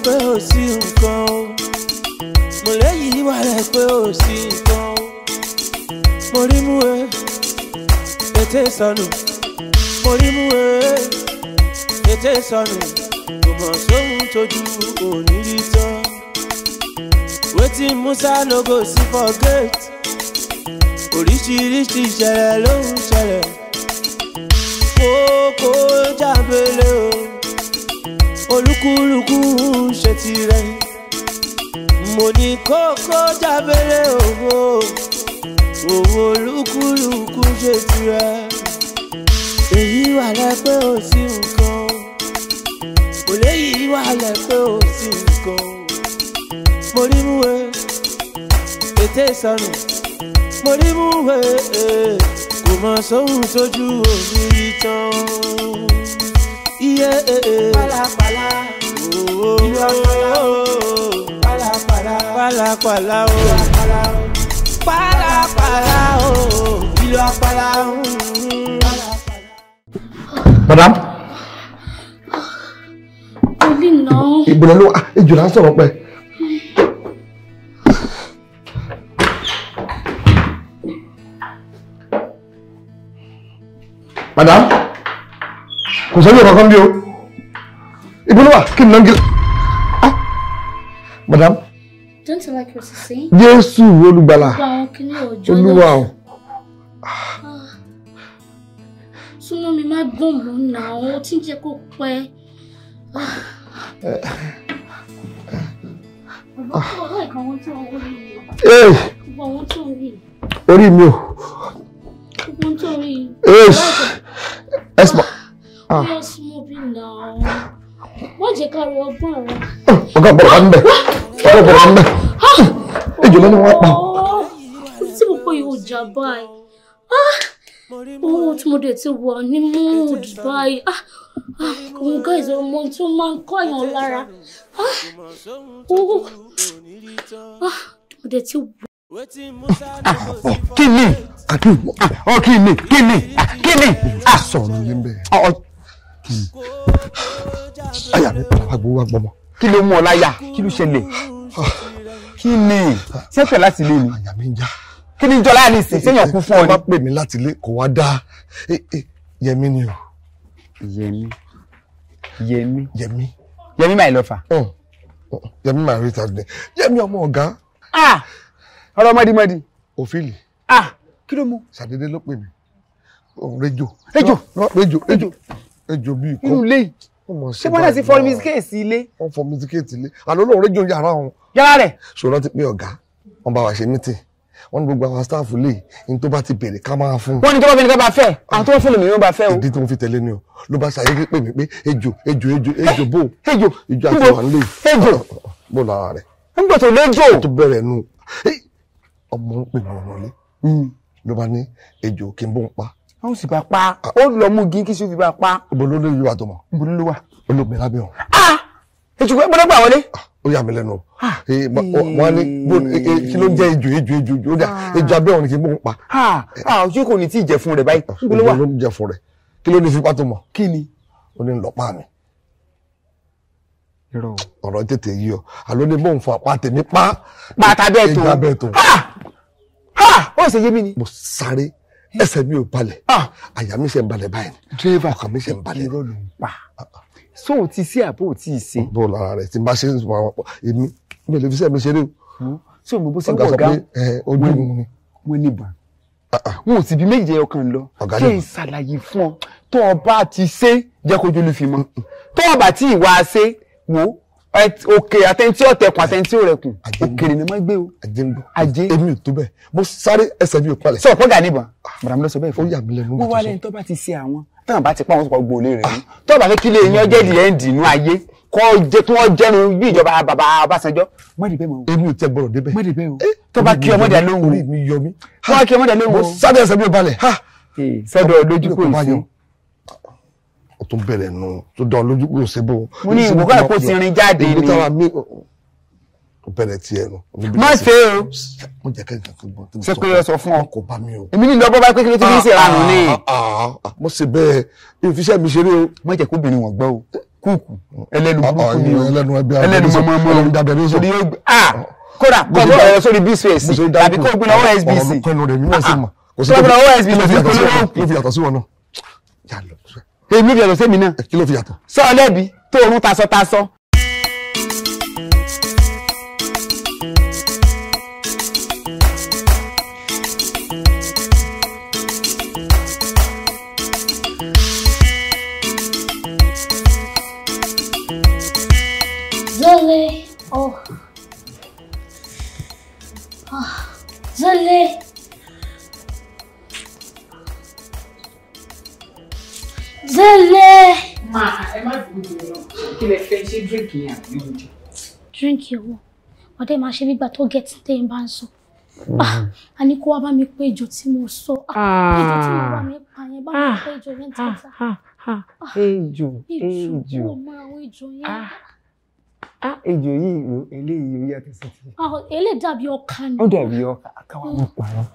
pé ò sí nǹkan o. Mo léyìí wálẹ̀ pé ò sí nǹkan o. Mo rí mú e, ètè sọnù. Mo rí mú e, ètè sọnù. Kò mọ̀ sóhun tójú òní rí tán. Wetin Musa no go see for gate. Oríṣiríṣi ìṣẹ̀lẹ̀ ló ń ṣẹlẹ̀. Kókó jábélé o, olúkúlùkù ń ṣe tirẹ̀. Mo ní kókó jábélé o, òwò olúkúlùkù ń ṣe tirẹ̀. Èyí wà lẹ́pẹ́ ò sí nǹkan o, kò léyìí wà lẹ́pẹ́ ò sí nǹkan o. Mo rí mú e, ètè sọnù. Mo rí mú e, kò mọ̀ sóhun tójú òní rí tán. Iye pálapàla, ìlú àpàlà, pálapàla, pálapàla o, pálapàla o, ìlú àpàlà. Madam. Olè náà. Ìbùnà ló wà, ejò là ń sọ̀rọ̀ pẹ́. Madam, kò sọ́jú kankan bí o. Ibo ló wà? Kí ni ló ń gé? Ah! Madam. Don't you like what you see? Jésù olùgbàlà. Olúwa o. Súnmọ́ mi má gbọ̀n mọ́ náà, ó ti ń jẹ́ kó pẹ́. Orí mi o. Esma. Wọ́n jẹ́ ká rí ọgbọ́n rẹ̀. Ọ̀gá gbọ́dọ̀ wá níbẹ̀. Ọ̀gá gbọ́dọ̀ wá níbẹ̀. Ejò lọ́nà wọn pa. Tí mo pé yóò jà báyìí. Owó tí mo dẹ̀ ti wà ní mood báyìí. Àwọn guys ọmọ tó máa ń kọ́ èèyàn lára. Owó mo dẹ̀ ti wà. Kí ni? Kí ni? Kí ni? Kí ni? Sọ̀rọ̀ ní bẹ́ẹ̀. Àyà mi padà wá gbowó wá gbọmọ. Kí ló mú ọ láyà? Kí ló ṣẹlẹ̀? Kí ni? Sẹ́fẹ̀ láti ilé ni? Àyà mi ń já. Kí ni jọlá ní ìsìn? Sẹ́yìn ọ̀kú fún ọ ni? Ó bá pè mí láti ilé kò wá dáa. Yẹmí ni o. Yẹmí. Yẹmí. Yẹmí. Yẹmí máa lọ fà. Yẹmí máa rí tàbí. Yẹmí ọmọ ọ̀gá. Ọ̀rọ̀ mọ́dímọ́dí. Òfìlì. Kí ló mú? Ṣàdédé ló pè mí. Rejò. Rejò. Rejò. Rejò. Ejò bíi kọ́. Inú ilé yìí. Ṣé wọ́n náà ti fọ́ mísíkèèsì ilé? Wọ́n fọ́ mísíkèèsì ilé. Àlọ́ lóun rejò yàrá òun. Yàrá rẹ̀. Ṣòro ti pé ọ̀gá, wọ́n bá wa ṣe mítìn. Wọ́n ní gbogbo àwọn sítáàfù lè ní tó bá ti bèrè ká máa fún un. Wọ́n ní tó bá fẹ́ ní ká bá fẹ́. Àwọn tó bá fẹ́ lòmíràn ló bá fẹ́ o. Ìdí tí mo fi tẹ̀lé ni o. Ló bá ṣàyè pè mí pé ejò ejò ejò ejò bò. Ejò. Ejò àti wà nílé. Ejò. Bó lára rẹ̀. Ń gbọ́dọ̀ lẹ́jọ́. Tó bẹ̀rẹ̀ nu. Ọmọ ń pè mí ọ̀nà ilé. Ló bá ní ejò kí n bó ń pa. Ó sì bá pa. Ó lọ mú igi kí sí fi bá pa. Ibo ló lè yíwa tó mọ̀. Ibo ló wà. Olóògbé lábẹ́ ọ̀hún. Ejò pé gbọ́dọ̀ gbà wọlé. Ó yà mí lẹ́nu o. Wọ́n á ní kí ló ń jẹ́ ejò ejò ejò ejò ó dà ejò abẹ́ ọ̀hún ni kí n bó ń pa. Ṣé kò ní tí ì jẹ fún rẹ̀ báyìí? Ibo ló wà. Ibo ló ń jẹ fún rẹ̀. Kí ló ní fipá tó mọ̀? Kí ni? Ó ní lọ́pàá mi. Ọ̀rọ̀ tètè yí ọ. Àló ní bóun fọ àpá tèmi pa. Pa tàbí ẹ̀ tó. Ejò abẹ́ tó. Ó ṣe yé mi ni. Mo sáré ẹsẹ̀ mi ò balẹ̀. Àyà mi ṣe ń balẹ̀ báyìí. Dírẹ́fà ọkàn mi ṣe ń balẹ̀. Irọ́ ló ń pa. So ò ti sí àbó ò tí ì ṣe. Bó lára rẹ̀ tí n bá ṣe ń sọ àwọn èmi mi ò lè fi sẹ́ mi ṣeré o. So mo bó ṣe ń wọ̀ ọ̀gá ojú mi ni. Wọ́n ní ìbọn. Wọn ò sì bí méje ọkàn lọ. Ṣé n ṣàlàyé fún ọ tó o bá ti ṣe jẹ́ kójú ló fi mọ́. Tó o bá tí ì wá ṣe wò òkè àtẹ̀ntí ọ̀tẹ̀kùn àtẹ̀ntí òrẹ̀kùn òkèrè ni wọ́n gbé o. Ajé èmi ò tó bẹ́ẹ̀ mo sáré ẹsẹ̀ mi ò palẹ̀. Sọ ọ̀pọ̀ gà níbọn madam ló sọ bẹ́ẹ̀ fún mi. Ó yà mí lẹ́nu. Wọ́n wá lẹ́yìn tó bá ti ṣe àwọn táwọn bá ti pa àwọn sọ̀kọ̀ gbòòlé rẹ̀ ní. Tó bá fẹ́ kí ilé yẹn jẹ́ ìdílé ń dìnnú ayé kọ́ jẹ́ kí wọ́n jẹ́nu bí ìjọba bàbá Ọbásanjọ́. Mọ́dì bẹ́ẹ̀ mọ́ o. Èmi ò tẹ gbọ́dọ̀ débẹ̀. Mọ́dì bẹ́ẹ̀ o. Tó bá kí ọmọdé lóhùn. Orí mi yọ mí. Tó bá kí ọmọdé lóhùn. Mo sáré ẹsẹ̀ mi ò balẹ̀. Sọ́dọ̀ lójú kò sí. Ó tún bẹ̀rẹ̀ nù tó dán lójú kò sí bò. Mo ní ìwòkọ́ ẹ̀kọ́ ti rin jáde ni. Ó bẹ̀rẹ̀ tiẹ̀ nù. Má ṣe o. Mo jẹ́ kẹ́kẹ́ kan gbọ́n. Ṣé pé ó sọ fún ọ? Kò bá mi o. Èmi ní ìlọ́bọ̀ bá pé kí ló ti ní ìṣèrànù ni. Mo ṣe bẹ́ẹ̀ ìfiṣẹ́ mi ṣeré o. Má jẹ́ kóbìnrin wọn gbọ́ o. Kúùkù ẹlẹ́nu burúkú ni o, ẹlẹ́nu mọ́mọ́mọ́ torí yóò gbé kódà kọ́ ọ̀rọ̀ sórí BCS tàbí kó gbé lọ́wọ́ SBC. Kó gbé lọ́wọ́ SBC kí ló fi yàtọ̀ sí wọn náà? Èmi fi yàtọ̀ sí èmi náà. Kí ló fi yàtọ̀? Sọ lẹ́bi tó orun tasọ tasọ. Zole. Oh. Ah. Zole. Zole. Ma, ẹ má dúró lọ. Kí lẹ fẹ́ ṣe drink yẹn àbí oúnjẹ? Drink yẹn wọ̀. Ọ̀dẹ́ máa ṣe nígbà tó gẹ̀tì tẹ́yìn bá ń sọ. A ní kó wá bá mi pé ejò tí mo sọ. Ejò tí mo bá mi pa yẹn, bá mi pé ejò yẹn tẹ́ta. Ejò, ejò. Ó mọ àwọn ejò yẹn. Ejò yìí o, eléyìí ó yàtọ̀ sí ti. Eléyìí dàbí ọkà ni. Ó dàbí ọkà, káwá mú parọ́.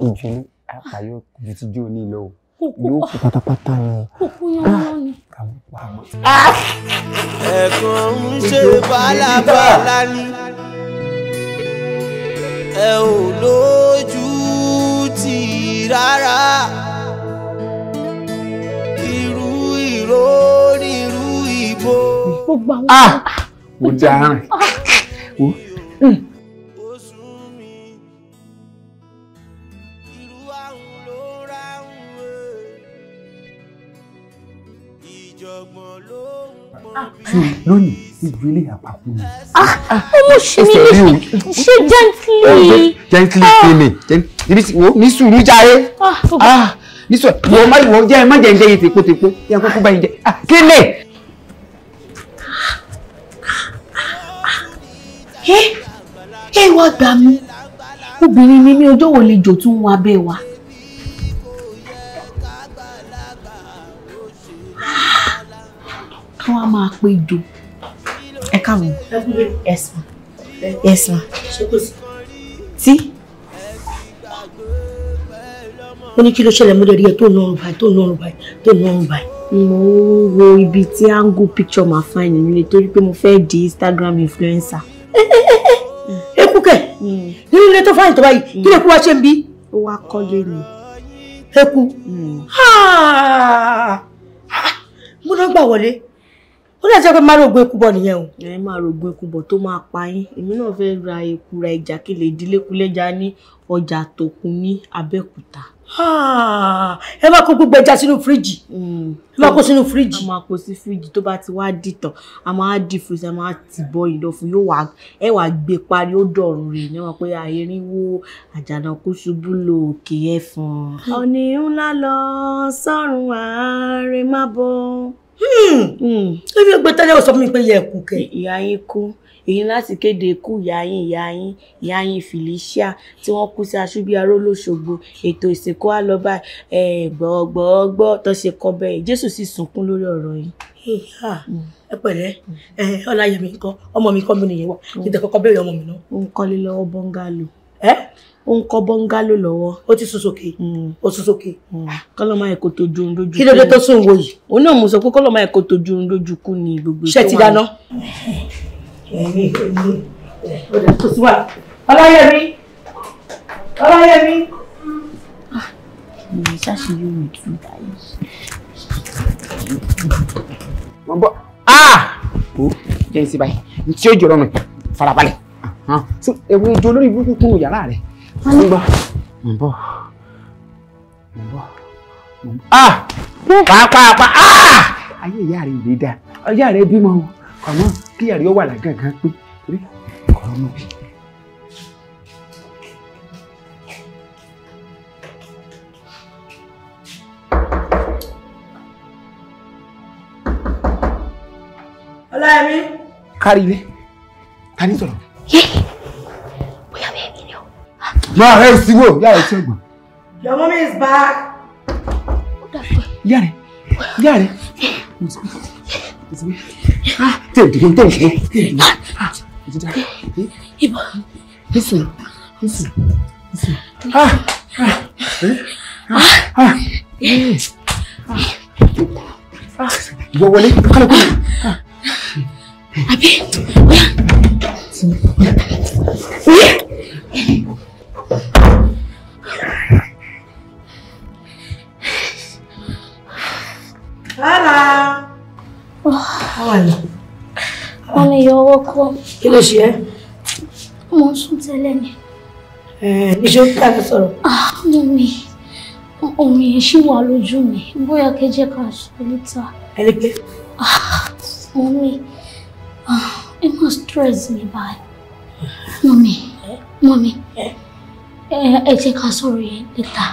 Ejò ní àpáyọ ju ti jó ní lọ o. Yóò kú pátápátá ni. Kúkú yan ni. Ẹ̀kan ń ṣe bálabàla ni. Ẹ ò lójú tì rárá. Irú ìró nírú ìbò. Gbogbo àwọn. Mo dáràn. Lónìí ìlú ilé àpapọ̀ ni. Ọmọ ṣe mí ṣe gently. Gently kí ni ní sùúrù jàre. Ní sùúrù wọ́n má wọ́n jẹ́ má jẹ́ ń jẹ́ yìí tèpótèpó yẹn kúkú bá yín jẹ́. Kí ni? Ẹ wá gbà mí, obìnrin ni mí, ọjọ́ wo lè jò tún wá bẹ́ẹ̀ wá. Káwa máa pé jò. Ẹ káàbọ̀. Yes ma. Yes ma. Tí. Ó ní kí ló ṣẹlẹ̀, mo lè rí ẹ tó ń nọrùn báyìí, tó ń nọrùn báyìí, tó ń nọrùn báyìí. Mo ń wo ibi tí angle picture máa fine nínú ilé torí pé mo fẹ́ di Instagram influencer. Eku kẹ̀, nínú ilé tó fáyìn tó báyìí, kí lè kú wá ṣe ń bí? Ó wá kọ́lé ni. Eku. Mo náà gbà wọlé. Ó dà jẹ́ pé máa rògbò eku bọ̀ nìyẹn o. Ẹ máa rògbò eku bọ̀ tó máa pa yín. Èmi náà fẹ́ ra eku ra ẹja kí lè dílé kulẹ́ja ní ọjà Tòkun ní Abẹ́òkúta. Ẹ máa kó gbogbo ẹja sínú fíríjì. Ẹ máa kó sínú fíríjì. A máa kó sí fíríjì tó bá ti wá dìtàn, a máa dì fíríjì, a máa tì bọ́ ìdọ̀fun yóò wá ẹ wá gbé parí ó dọ̀rùn rè ní wọn pé àìrínwó àjànàkú ṣubú lò òkè ẹ̀fọn. Ọ̀nì ńlá lọ sọ́run àárẹ̀ má bọ̀. Ebi gbé tẹ́lẹ̀ ó sọ fún mi pé yẹ ẹ̀kú kẹ. Ìyá yín kú, èyí láti kéde ikú ìyá yín ìyá yín ìyá yín Felicia tí wọ́n kú sí Aṣúbíaró lọ́ṣogbo. Ètò ìsìnkú á lọ bá gbọ́gbọ́gbọ́ tó ṣe kọ́ bẹ́ẹ̀. Jésù sì sunkún lórí ọ̀rọ̀ yìí. Ẹ pẹ̀lẹ́, Ọláyẹmí ńkọ́, ọmọ mi kọ́ mi nìyẹn wà, kí n tẹ kọ́kọ́ béèrè ọmọ mi náà. Ó ń kọ́lé lọ́wọ́ bọ́ngálò. Ẹ́ Ó ń kọ́ bọ́ngálò lọ́wọ́. Ó ti sún sókè. Ó sún sókè. Kọ́lọ́ máa ẹ̀kọ́ tó ju ohun lójú. Kí ló dé tó sún wo yìí? Òun náà mo sọ pé kọ́lọ́ máa ẹ̀kọ́ tó ju ohun lójú kú ni gbogbo Ṣé ti dáná? Ọláyẹmí! Ọláyẹmí! Ìyẹn ṣàṣeyọrí mi tún báyìí. Wọ́n bọ̀. Ó jẹ́ ìsìn báyìí. Ní tí ó jọ̀rọ̀ nù, farabalẹ̀. Ewu ojú olórí burúkú kúnnù yàrá rẹ̀. Mo ń bọ̀. Mo ń bọ̀. Mo ń bọ̀. Mo ń bọ̀. Pàápàá! Ayé ìyá rẹ̀ ìlé dáa. Ìyá rẹ̀ bímọ o. Kọ̀mọ́ kí ìyá rẹ̀ ó wà lágàngán pé torí kọ̀ọ̀ mọ́ bí. Ọláyẹmí. Kárí ilé. Ta ni sọ̀rọ̀? Yé! Bóyá bẹ́ẹ̀ mi ni o. Máa rẹ̀ sí wò, yá rẹ̀ sí ọgbọ̀n. Your mommy is back. Ó dàgbẹ́. Ìyá rẹ̀, ìyá rẹ̀. Tẹ̀ dìde, tẹ̀ dìde, tẹ̀ dìde. Ibo. Nísìnyí, nísìnyí, nísìnyí. Ìwọ wọlé kálọ̀ kúrò. Àbí Hello. How are you? Mommy, you're welcome. Kí ló ṣe ẹ́? Mo ń sùn tẹ́lẹ̀ ni. Níṣó kí a sọ̀rọ̀. Ah, mommy, omi yẹn ṣì wà lójú mi. Bóyá kẹ́ jẹ́ ká sọ later. Ẹni pé. Ah, mommy, ẹ má stress mi báyìí. Mommy, mommy, ẹ jẹ́ ká sọ̀rọ̀ yẹn later.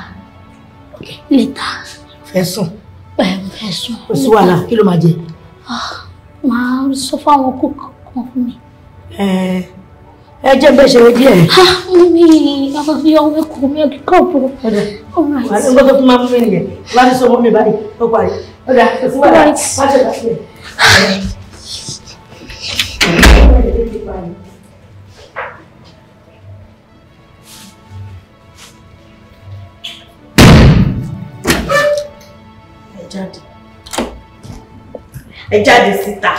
Later. Fẹ́ sùn. Fẹ́ sùn. Kò sí wàhálà, kí ló máa jẹ? Màá sọ fáwọn kókó kan fún mi. Ẹ jẹ́ bẹ́ẹ̀ ṣe díẹ̀. Mummy, you're welcome. You're welcome. All right. Wà á gbọ́dọ̀ fún máa fún mi nìyẹn. Wà á ti sọ mọ́ mi báyìí. Ó parí. Ó dà, kò sí wàhálà. Má ṣe dà sí ẹ̀. Ẹ jáde. Ẹ jáde síta.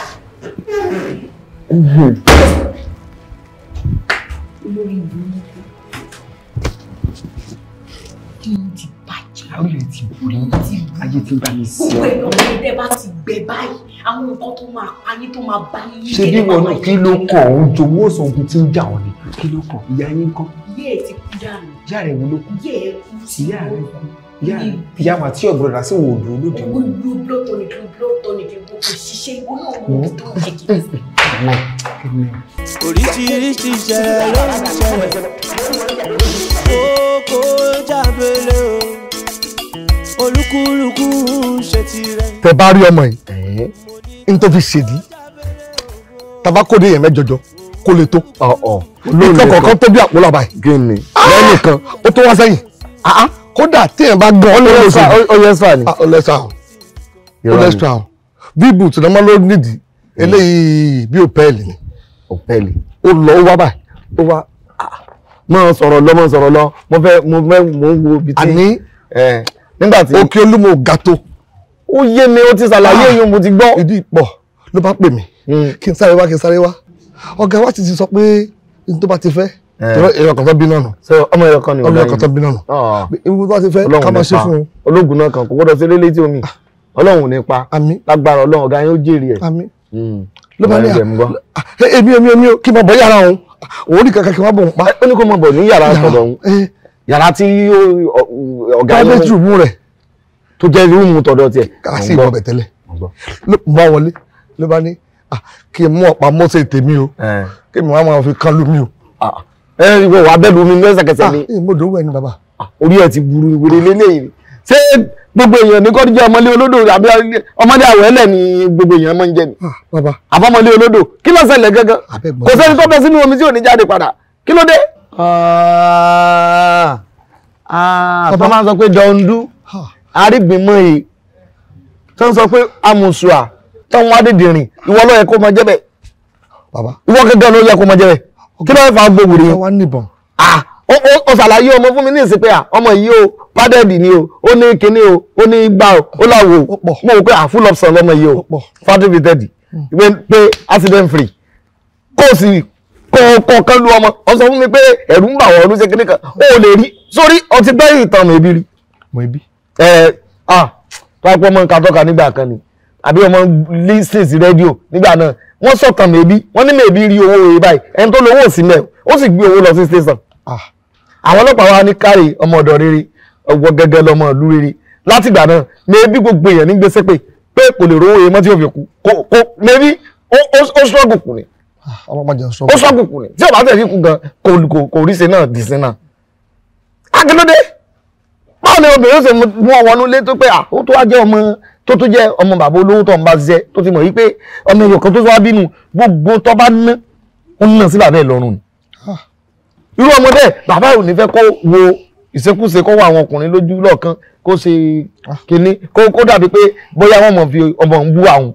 Olórí burúkú kí n ti bàjẹ́. Àwọn èèyàn ti borí ayé tí ń bá mi sí ọ. Gbogbo èèyàn ní tẹ́ bá ti gbẹ báyìí, àwọn nǹkan tó máa pa yín tó máa bá yín. Ṣé bí wọn náà kí ló kàn ó jowó ọ̀sán tí ń jà ọ́ ni? Kí ló kàn? Ìyá yín kọ́. Ìyá ẹ̀ ti kú dànù. Ìyá rẹ̀ wo ló kú? Ìyá ẹ̀ kú. Ìyá rẹ̀ kú. Ìyá wa tí ọ̀gbọ̀n rà sí wò dúró lóde. Gbogbo blood tonic blood tonic kò ṣiṣẹ́ ìwọ náà mọ ibi tó ń ṣe kiri. Oríṣiríṣi ìṣẹ̀lẹ̀ ló ń ṣẹlẹ̀. Kókó jábélé o, olúkúlùkù ń ṣe tirẹ̀. Tẹ bá rí ọmọ yìí, n tó fi ṣèdí, tàbá kóde yẹn mẹ́jọjọ kó lè tó. Ìkan kọ̀ọ̀kan tó bí àpò làbàyí. Gíní. Lẹ́nìkan, ó tó wá sẹ́yìn. Kódà téèyàn bá gan ọ́ lórí oṣù. Ó yẹ sà ni. Ó lẹ́sà o. Ó lẹ́sà o. Bí ibùtù náà máa ló nídìí, eléyìí bí òpẹ́ẹ̀lì ni. Òpẹ́ẹ̀lì. Ó lọ, ó wá báyìí, ó wá. Mọ sọ̀rọ̀ lọ, mọ sọ̀rọ̀ lọ, mo fẹ́ mo ń wo ibi tí. Àní nígbà tí. Òkè Olúmọ ga tó. Ó yé mi, ó ti ṣàlàyé yín, mo ti gbọ́. Ìdí pọ̀ ló bá pè mí. Kí n sáré wá, kí n sáré wá. Ọ̀gá wa ti sọ pé n tó bá ti fẹ́. Ẹ̀rọ kan tó bí náà nù. Ọmọ ẹ̀rọ kan ni ọmọ ẹ̀rọ kan tó bí náà nù. Ibi tó bá ti fẹ́ ká máa ṣe fún un. Ológun náà kan kò gbọ́dọ̀ sí létí omi. Ọlọ́run ò ní pa. Lágbára Ọlọ́run ọ̀gá yín ó jèrè ẹ̀. Àmín. Ló bá ní èmi èmi èmi kí n máa bọ̀ yàrá òun. Òun ní kankan kí n máa bọ̀ òun pa. Ó ní kó máa bọ̀ ní yàrá ọ̀dọ̀ òun. Yàrá tí ọ̀gá yín. Private room rẹ̀. Tó jẹ́ rúùmù tọ̀dọ̀ tiẹ̀. Ká sì ìwọ bẹ̀ tẹ́lẹ̀. Ló bá wọlé ló bá ní kí n mú ọ̀pá mọ́sẹ̀ tèmi o. Kí mi wá máa fi kán lú mi o. Ẹ ìwọ wà bẹ́ẹ̀ lu mi lẹ́sẹ̀kẹsẹ̀ ni. Mo dòwú ẹni bàbá. Orí ẹ ti burú ìwéré lélẹ́yìn. Ṣé gbogbo èèyàn ní kọ́díjà ọmọlé olódò àbí ọmọdé àwẹ̀lẹ̀ ni gbogbo èèyàn máa ń jẹ ni? Àbọ̀mọlé olódò kí ló ṣẹlẹ̀ gangan? Kò sẹ́ni tó bẹ sínú omi tí ò ní jáde padà. Kí ló dé? Tó máa ń sọ pé dọ̀ndú arígbìmọ̀ yìí tó ń sọ pé amùsùà tó ń wá dìdìrìn ìwọ ló yẹ kó máa jẹ́ bẹ́ẹ̀. Ìwọ gẹ́gẹ́ ló yẹ kó máa jẹ́ bẹ́ẹ̀. Kí ló fà á gbogbo rèé? Ó ṣàlàyé ọmọ fún mi ní ìsìn pé ọmọ yìí o pádẹ́ẹ̀dì ni o, ó ní kinní o, ó ní igbá o, ó láwo o. Mo rò pé full option lọmọ yìí o, factory pé accident free. Kó o sì kọ̀ọ̀kan lu ọmọ, ó sọ fún mi pé ẹ̀rù ń bà wọ́n ọdún ṣe kinní kan, ó lè rí sórí ọtí bẹ́ẹ̀ ìtàn mọ̀ ebi rí. Mọ̀ ebi. Ẹ ah tó a pọ̀ ọmọ nǹkan tọ́ka nígbà kan ni àbí ọmọ lísìn sí rédíò nígbà náà wọ́n sọ̀tàn mẹ̀bí wọ́n ní mẹ̀bí rí owó rẹ̀ báyìí ẹni tó lówó sí mẹ́ ó sì gbé owó lọ sí station. Àwọn ọlọ́pàá wa ní káre ọmọ ọ̀dọ̀ rere ọgbọ́n gẹ́gẹ́ lọmọ ìlú rere látìgbà náà mẹ̀bí gbogbo èèyàn ní gbèsè pé kò lè rówó yẹn mọ́ tí yóò fi kú kò mẹ̀bí ó struggle kù ni ó struggle kù ni tí ò bá tẹ̀ fi kú gan kò rí ṣe náà dì sí náà. Akíndóde báwo ni obìnrin ó ṣe mú ọwọ́ nulẹ̀ tó pé ó tó wá jẹ́ ọmọ tó tó jẹ́ ọmọ bàbá olówó tó ń bá ṣiṣẹ́ tó ti mọ̀ wípé ọmọ ẹ̀yọ̀ kan tó wá bínú gbogbo tó bá ná ó ná sí bàbá ẹ̀ lọ́rùn ni. Irú ọmọ bẹ́ẹ̀ bàbá ò ní fẹ́ kó wo ìṣekúṣe kó wọ àwọn ọkùnrin lójú lọ́ọ̀kan kó ṣe kinní kó dàbí pé bóyá wọ́n mọ̀ fi ọmọ ń bú àwọn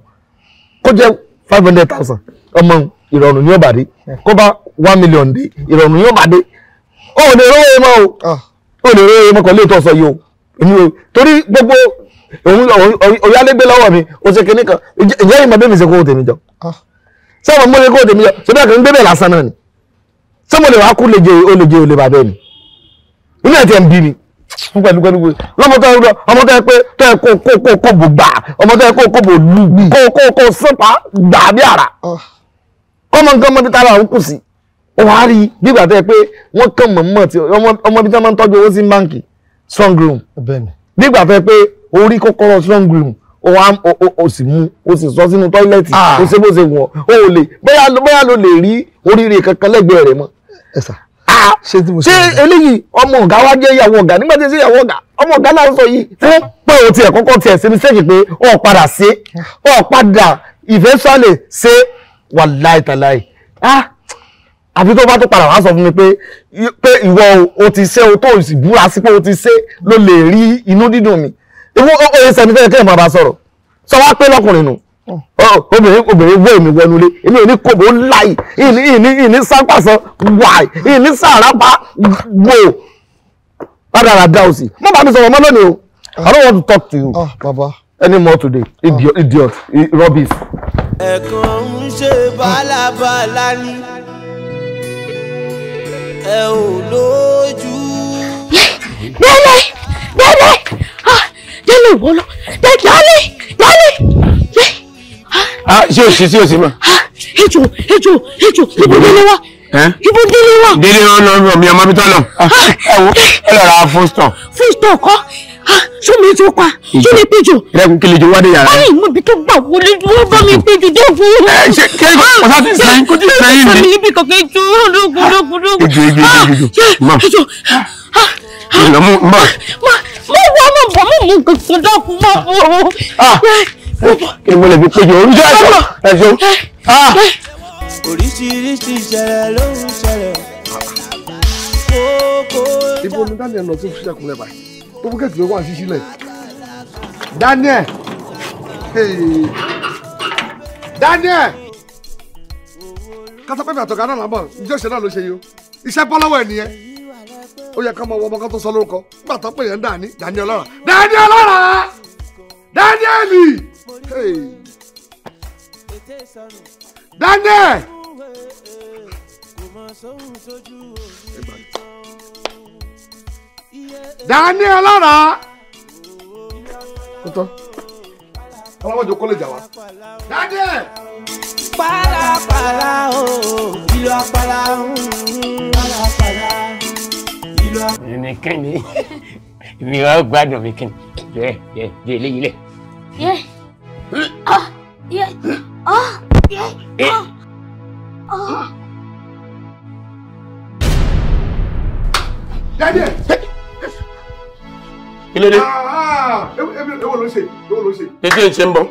kó jẹ́ 500,000 ọmọ ìrọ̀rùn ní ọ̀bàdé kó bá 1 million dé ìrọ̀rùn ní ọ̀bàdé ó lè rówó mọ́ o ó lè rówó mọ́ kò lè tọ́ sọ yìí o. Èmi ò torí gbogbo òun òyálégbé lọ́wọ́ mi ó ṣe kinní kan ìjẹ́ ìmọ̀ bẹ́ẹ̀ mi ṣe kó tèmi jọ. Ṣé mo lè kó tèmi jọ? Ṣé bí a kàn ń gbé bẹ́ẹ̀ lásán náà ni? Ṣé mo lè wá kú lè jẹ olè jẹ olè bàbá ẹ̀ ni? Inú ẹ̀ ti ẹ̀ ń bí mi pẹ̀lú pẹ̀lú lọ́mọ tó yẹ ọmọ tó yẹ pé tó yẹ kó kó kó kó bò gbà ọmọ tó yẹ kó kó bò lù kó kó kó sọ́pà gbà bí àrà kọ́mọ nǹkan ọmọ bí tára òun kù sí. Ó wàá rí bí ìgbà tó yẹ pé wọ́n kàn mọ̀ mọ̀ tí ọmọ bí tí wọ́n máa ń tọ́jú owó sí báǹkì strong room bí ìgbà tó yẹ pé orí kọ́kọ́rọ́ strong room ó sì mú ó sì sọ sínú tọ́ílẹ̀tì ó ṣe bó ṣe wọ̀n ó lè bóyá ló lè rí oríire kankan lẹ́gbẹ̀ẹ́ rẹ̀ mọ́. Ṣé eléyìí ọmọ ọ̀gá wa jẹ́ ìyàwó ọ̀gá nígbà tí ó ṣe ìyàwó ọ̀gá ọmọ ọ̀gá náà sọ yìí fún pé o tiẹ̀ kọ́kọ́ tiẹ̀ ṣe mistake pé ọ̀ padà ṣe ọ̀ padà eventually ṣe wàláì tàláì àfi tó bá tó padà wá sọ fún mi pé ìwọ o ti ṣe o tó o sì búra sí pé o ti ṣe ló lè rí inú dídùn mi ìwọ oye sẹni fẹ́ẹ́ kẹ́hìn bàbá sọ̀rọ̀ sọ wá pé lọ́kùnrin nù obìnrin wọ èmi wọnúlé èmi ò ní kòbó láì ìní sápàsán wàì ìní sàrápá wò rádaràdà òsì má bàa mi sọ̀rọ̀ mọ́ lónìí o. I don't want to talk to you baba anymore today. Idiot, idiot, rubbish. Ẹ̀kan ń ṣe bálabàla ni ẹ ò lójú. Délé Délé Délé ìwọ lọ Délé Délé. Ṣé o sì sí o sì mọ. Ejò ejò ejò ibo délé wá ibo délé wá. Délé wọn lọ mi ọmọ bí tọ́ lọ. Ẹ wo ẹ lọ ra fúnstọ̀. Fúnstọ̀ kọ́ ṣó mi tó pa ṣó mi péjò. Ìrẹ́kùn kí lè jọ wádé yàrá. Báyìí mo ibi tó gbà wọlé wọ́n bá mi péjò dé fún. Ẹ ṣe kí ọ̀sán ti sẹ́yìn kó ti sẹ́yìn ni. Mi níbi kankan ejò lógun lógun lógun. Ejò ejò ejò ejò. Mọ ejò. Ìlọ mú mọ. Mo wá mo bọ̀ mo mú kankan dákun mọ́ bọ̀. Kí ni mo lè fi péjò oríṣi ẹ̀ṣọ́ ẹ̀ṣọ́. Oríṣiríṣi ìṣẹ̀lẹ̀ ló ń ṣẹlẹ̀. Ibo ni Daniel lọ tó fi ṣẹkùnlẹ̀ báyìí tó bú kẹ́tì ló wà sí sílẹ̀. Daniel Daniel kásápẹ́fẹ́ àtọ̀gá náà làbọ̀ ìjọ ìṣẹ̀ náà ló ṣe yìí o iṣẹ́ bọ́ lọ́wọ́ ẹ̀ nìyẹn ó yẹ ká mọ ọmọ kan tó sọ lórúkọ nígbà tó pè yẹn Dani Dani ọlọ́ra Dani ọlọ́ra Daniel Daniel. Dani ọlọ́ra. Ọlọ́mọdé kó lè jà wá. Daniel. Pàlàpàlà o, ìlú àpàlà pàlàpàlà ìlú àpàlà. Èmi kẹ́ni, èmi wá gbádùn mi kẹ́ni, jẹ́ jẹ́ jẹ́ eléyìí lẹ̀. Yé ah yé ah yé ah ah. Daniel. Kí ló dé? Ewo ló ṣe, ewo ló ṣe. Tètè ń ṣe ń bọ̀.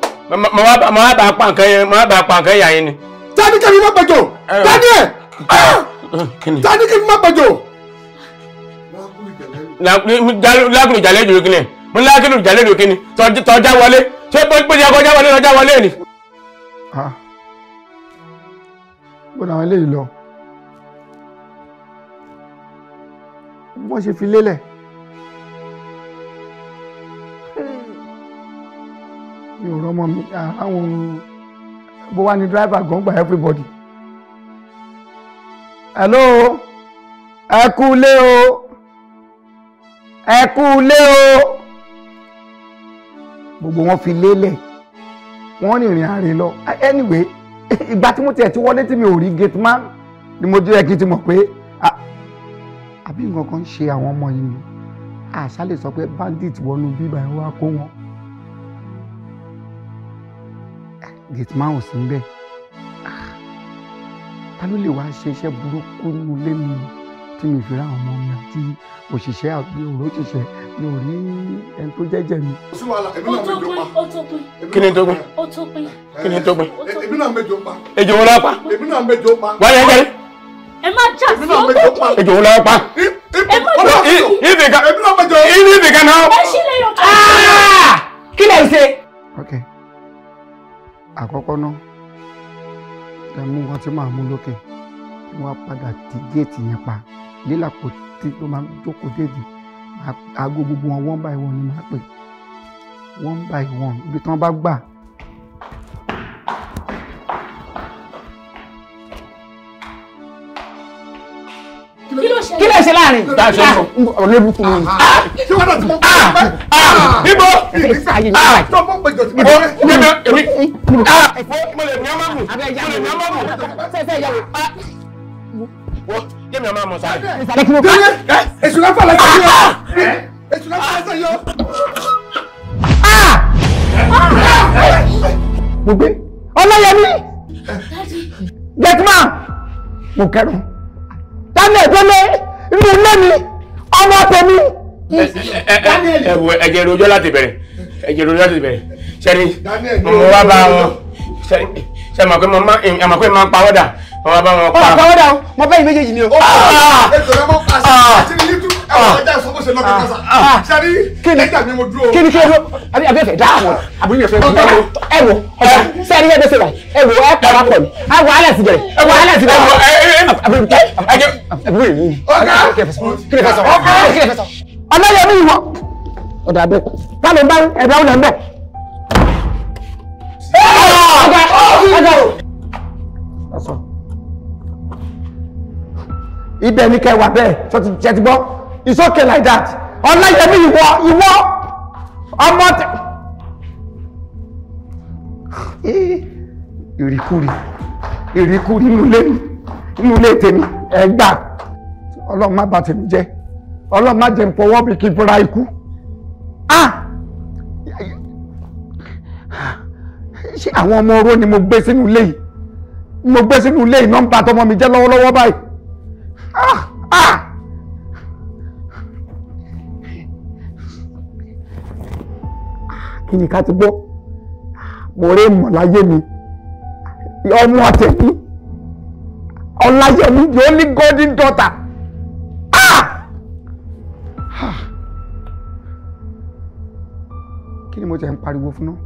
Mo wá bá pa nǹkan yẹn, mo wá bá pa nǹkan yà yín ni. Tani kẹ́mi má gbẹjọ! Daniel! Tani kẹ́mi má gbẹjọ! Lákùnrin ìjàlẹ̀ jù kíni? Mo ní lákùnrin ìjàlẹ̀ jù kíni? Tọ́já wọlé. Ṣé bó ṣe kọjá wọlé tọ́já wọlé ni? Bó làwọn eléyìí lọ? Wọ́n ṣe fi lélẹ̀. Mi ò rọmọ mi àwọn bó wá ní driver gan gba everybody. Hello, ẹ kú lé o, ẹ kú lé o. Gbogbo wọn fi lélẹ̀, wọ́n rìnrìn àrè lọ. Anyway, ìgbà tí mo tiẹ̀ ti wọlé tí mi ò rí gate man ni mo jẹ́ kí n ti mọ̀ pé àbí nǹkan kan ń ṣe àwọn ọmọ yìí ni. Àṣà lè sọ pé bandit wọnú bíbá ẹ̀ wá kó wọn. Gate man ò sí ń bẹ̀. Ta ló lè wá ṣe iṣẹ́ burúkú nínú ilé mi tí mi fi rá àwọn ọmọ mi àti òṣìṣẹ́ àbí òró òṣìṣẹ́ mi ò rí ẹni tó jẹ́jẹ́ mi. Ó tó pín, ó tó pín. Kí ni tó pín? Ó tó pín. Kí ni tó pín? Èmi náà mẹ́jọ pa. Ejò wo ló pa? Èmi náà mẹ́jọ pa. Wáyé ẹgbẹ́. Ẹ má jà sí Èmi náà mẹ́jọ pa. Ejò wo ló pa? Ẹ má jà sí. Ibì kan. Èmi náà mẹ́jọ. Ibì kan náà. Ẹ sílẹ̀ yọ̀. Kí lẹ̀ ń ṣe? Ok, àkọ́kọ́ náà ẹ mú nǹkan tí màá mú lókè kí wọ́n á padà ti géètì yẹn pa lílàpọ̀ tí ló máa ń jókòó déèdì Aago gbogbo wọn one by one ni màá pè, one by one, ibi tí wọ́n bá gbà. Kí ló ṣe láàrin? Ọ̀rẹ́ burúkú ni. Ṣé wọ́n náà ti mọ̀ pé? Ibo! Tó mọ̀ pé jọ̀tí mọ̀ pé. Mo lè ní ọmọ mù. Mo lè ní ọmọ mù. Jẹ́mi ọmọ mọ̀ sáré. Èṣù náà fà lẹ́sẹ̀ yọ. Èṣù náà fà lẹ́sẹ̀ yọ. Mo gbé Ọláyẹmí gẹ̀tìmá mo kẹrù Daniel délé inú ilé mi ọmọ tèmi. Ẹ wo ẹ̀jẹ̀ rojọ́ láti bẹ̀rẹ̀, ẹ̀jẹ̀ rojọ́ láti bẹ̀rẹ̀. Sẹ́ni mo wá bá wọn, ṣe mọ̀ pé mo máa ń pawọ́dà, mo wá bá wọn pa. Ọ pawọ́dà o, mo bẹ́ yìí méjèèjì ni o. Ètò rẹ mọ pàṣẹ àti ní yútú ẹwọ ọjà ìsọmọ ṣe lọ́kẹ́ kásá. Sẹ́ni lẹ́jà mi mo dúró. Kí ni kí ló àbí àbí ẹ̀fẹ̀ dáhùn àbí ẹ̀fẹ̀ ẹ wo ọ̀gá sẹ́ni ẹ̀ bẹ́sẹ̀ báyìí ẹ wo ẹ pàrọ̀ pọ̀ ni ẹ wọ alẹ́ ti bẹ̀rẹ̀ ẹ wọ alẹ́ ti bẹ̀rẹ̀. Àbúrò yìí ni kí lè fẹ́ sọ kí lè fẹ́ sọ. Ọláyẹmí ìwọ ọ̀dà abẹ́ ká ló ń bá ẹ̀dá ọ̀nà ń bẹ̀. Ọ̀gá ọ̀gá o. Ibẹ̀ ni kẹwàá bẹ́ẹ̀ tó ti jẹ́ ti gbọ́. It's okay like that. Ọláyẹmí ìwọ ìwọ ọmọ tẹ. Ìrìkúrì ìrìkúrì inú ilé mi inú ilé tèmi ẹ gbà. Ọlọ́run má bà tèmi jẹ́, Ọlọ́run má jẹ́ n fọwọ́ mi kí n fura ikú. Ṣé àwọn ọmọ oró ni mo gbé sínú ilé yìí? Mo gbé sínú ilé yìí nọ́mbà tọmọ mi jẹ́ lọ́wọ́lọ́wọ́ báyìí. Kí ni ká ti gbọ́? Mo rí mọ̀ láyé mi, ọmọ tèmi Ọláyẹmí, the only golden daughter. Kí ni mo jẹ́ ń pariwo fún náà?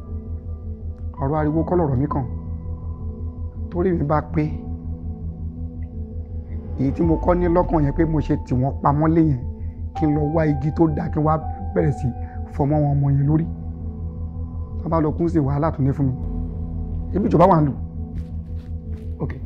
Ọ̀rọ̀ ariwo kọ́ lọ̀rọ̀ mi kàn. Torí mi bá pé èyí tí mo kọ́ ní lọ́kàn yẹn pé mo ṣe tì wọ́n pamọ́ lé yẹn kí n lọ wá igi tó dáa kí n wá bẹ̀rẹ̀ sí fọmọ́ wọn ọmọ yẹn lórí. Wọ́n bá lọ kún sí wàhálà tó ní fún mi. Ebi ìjọba wà ń lù. Okay.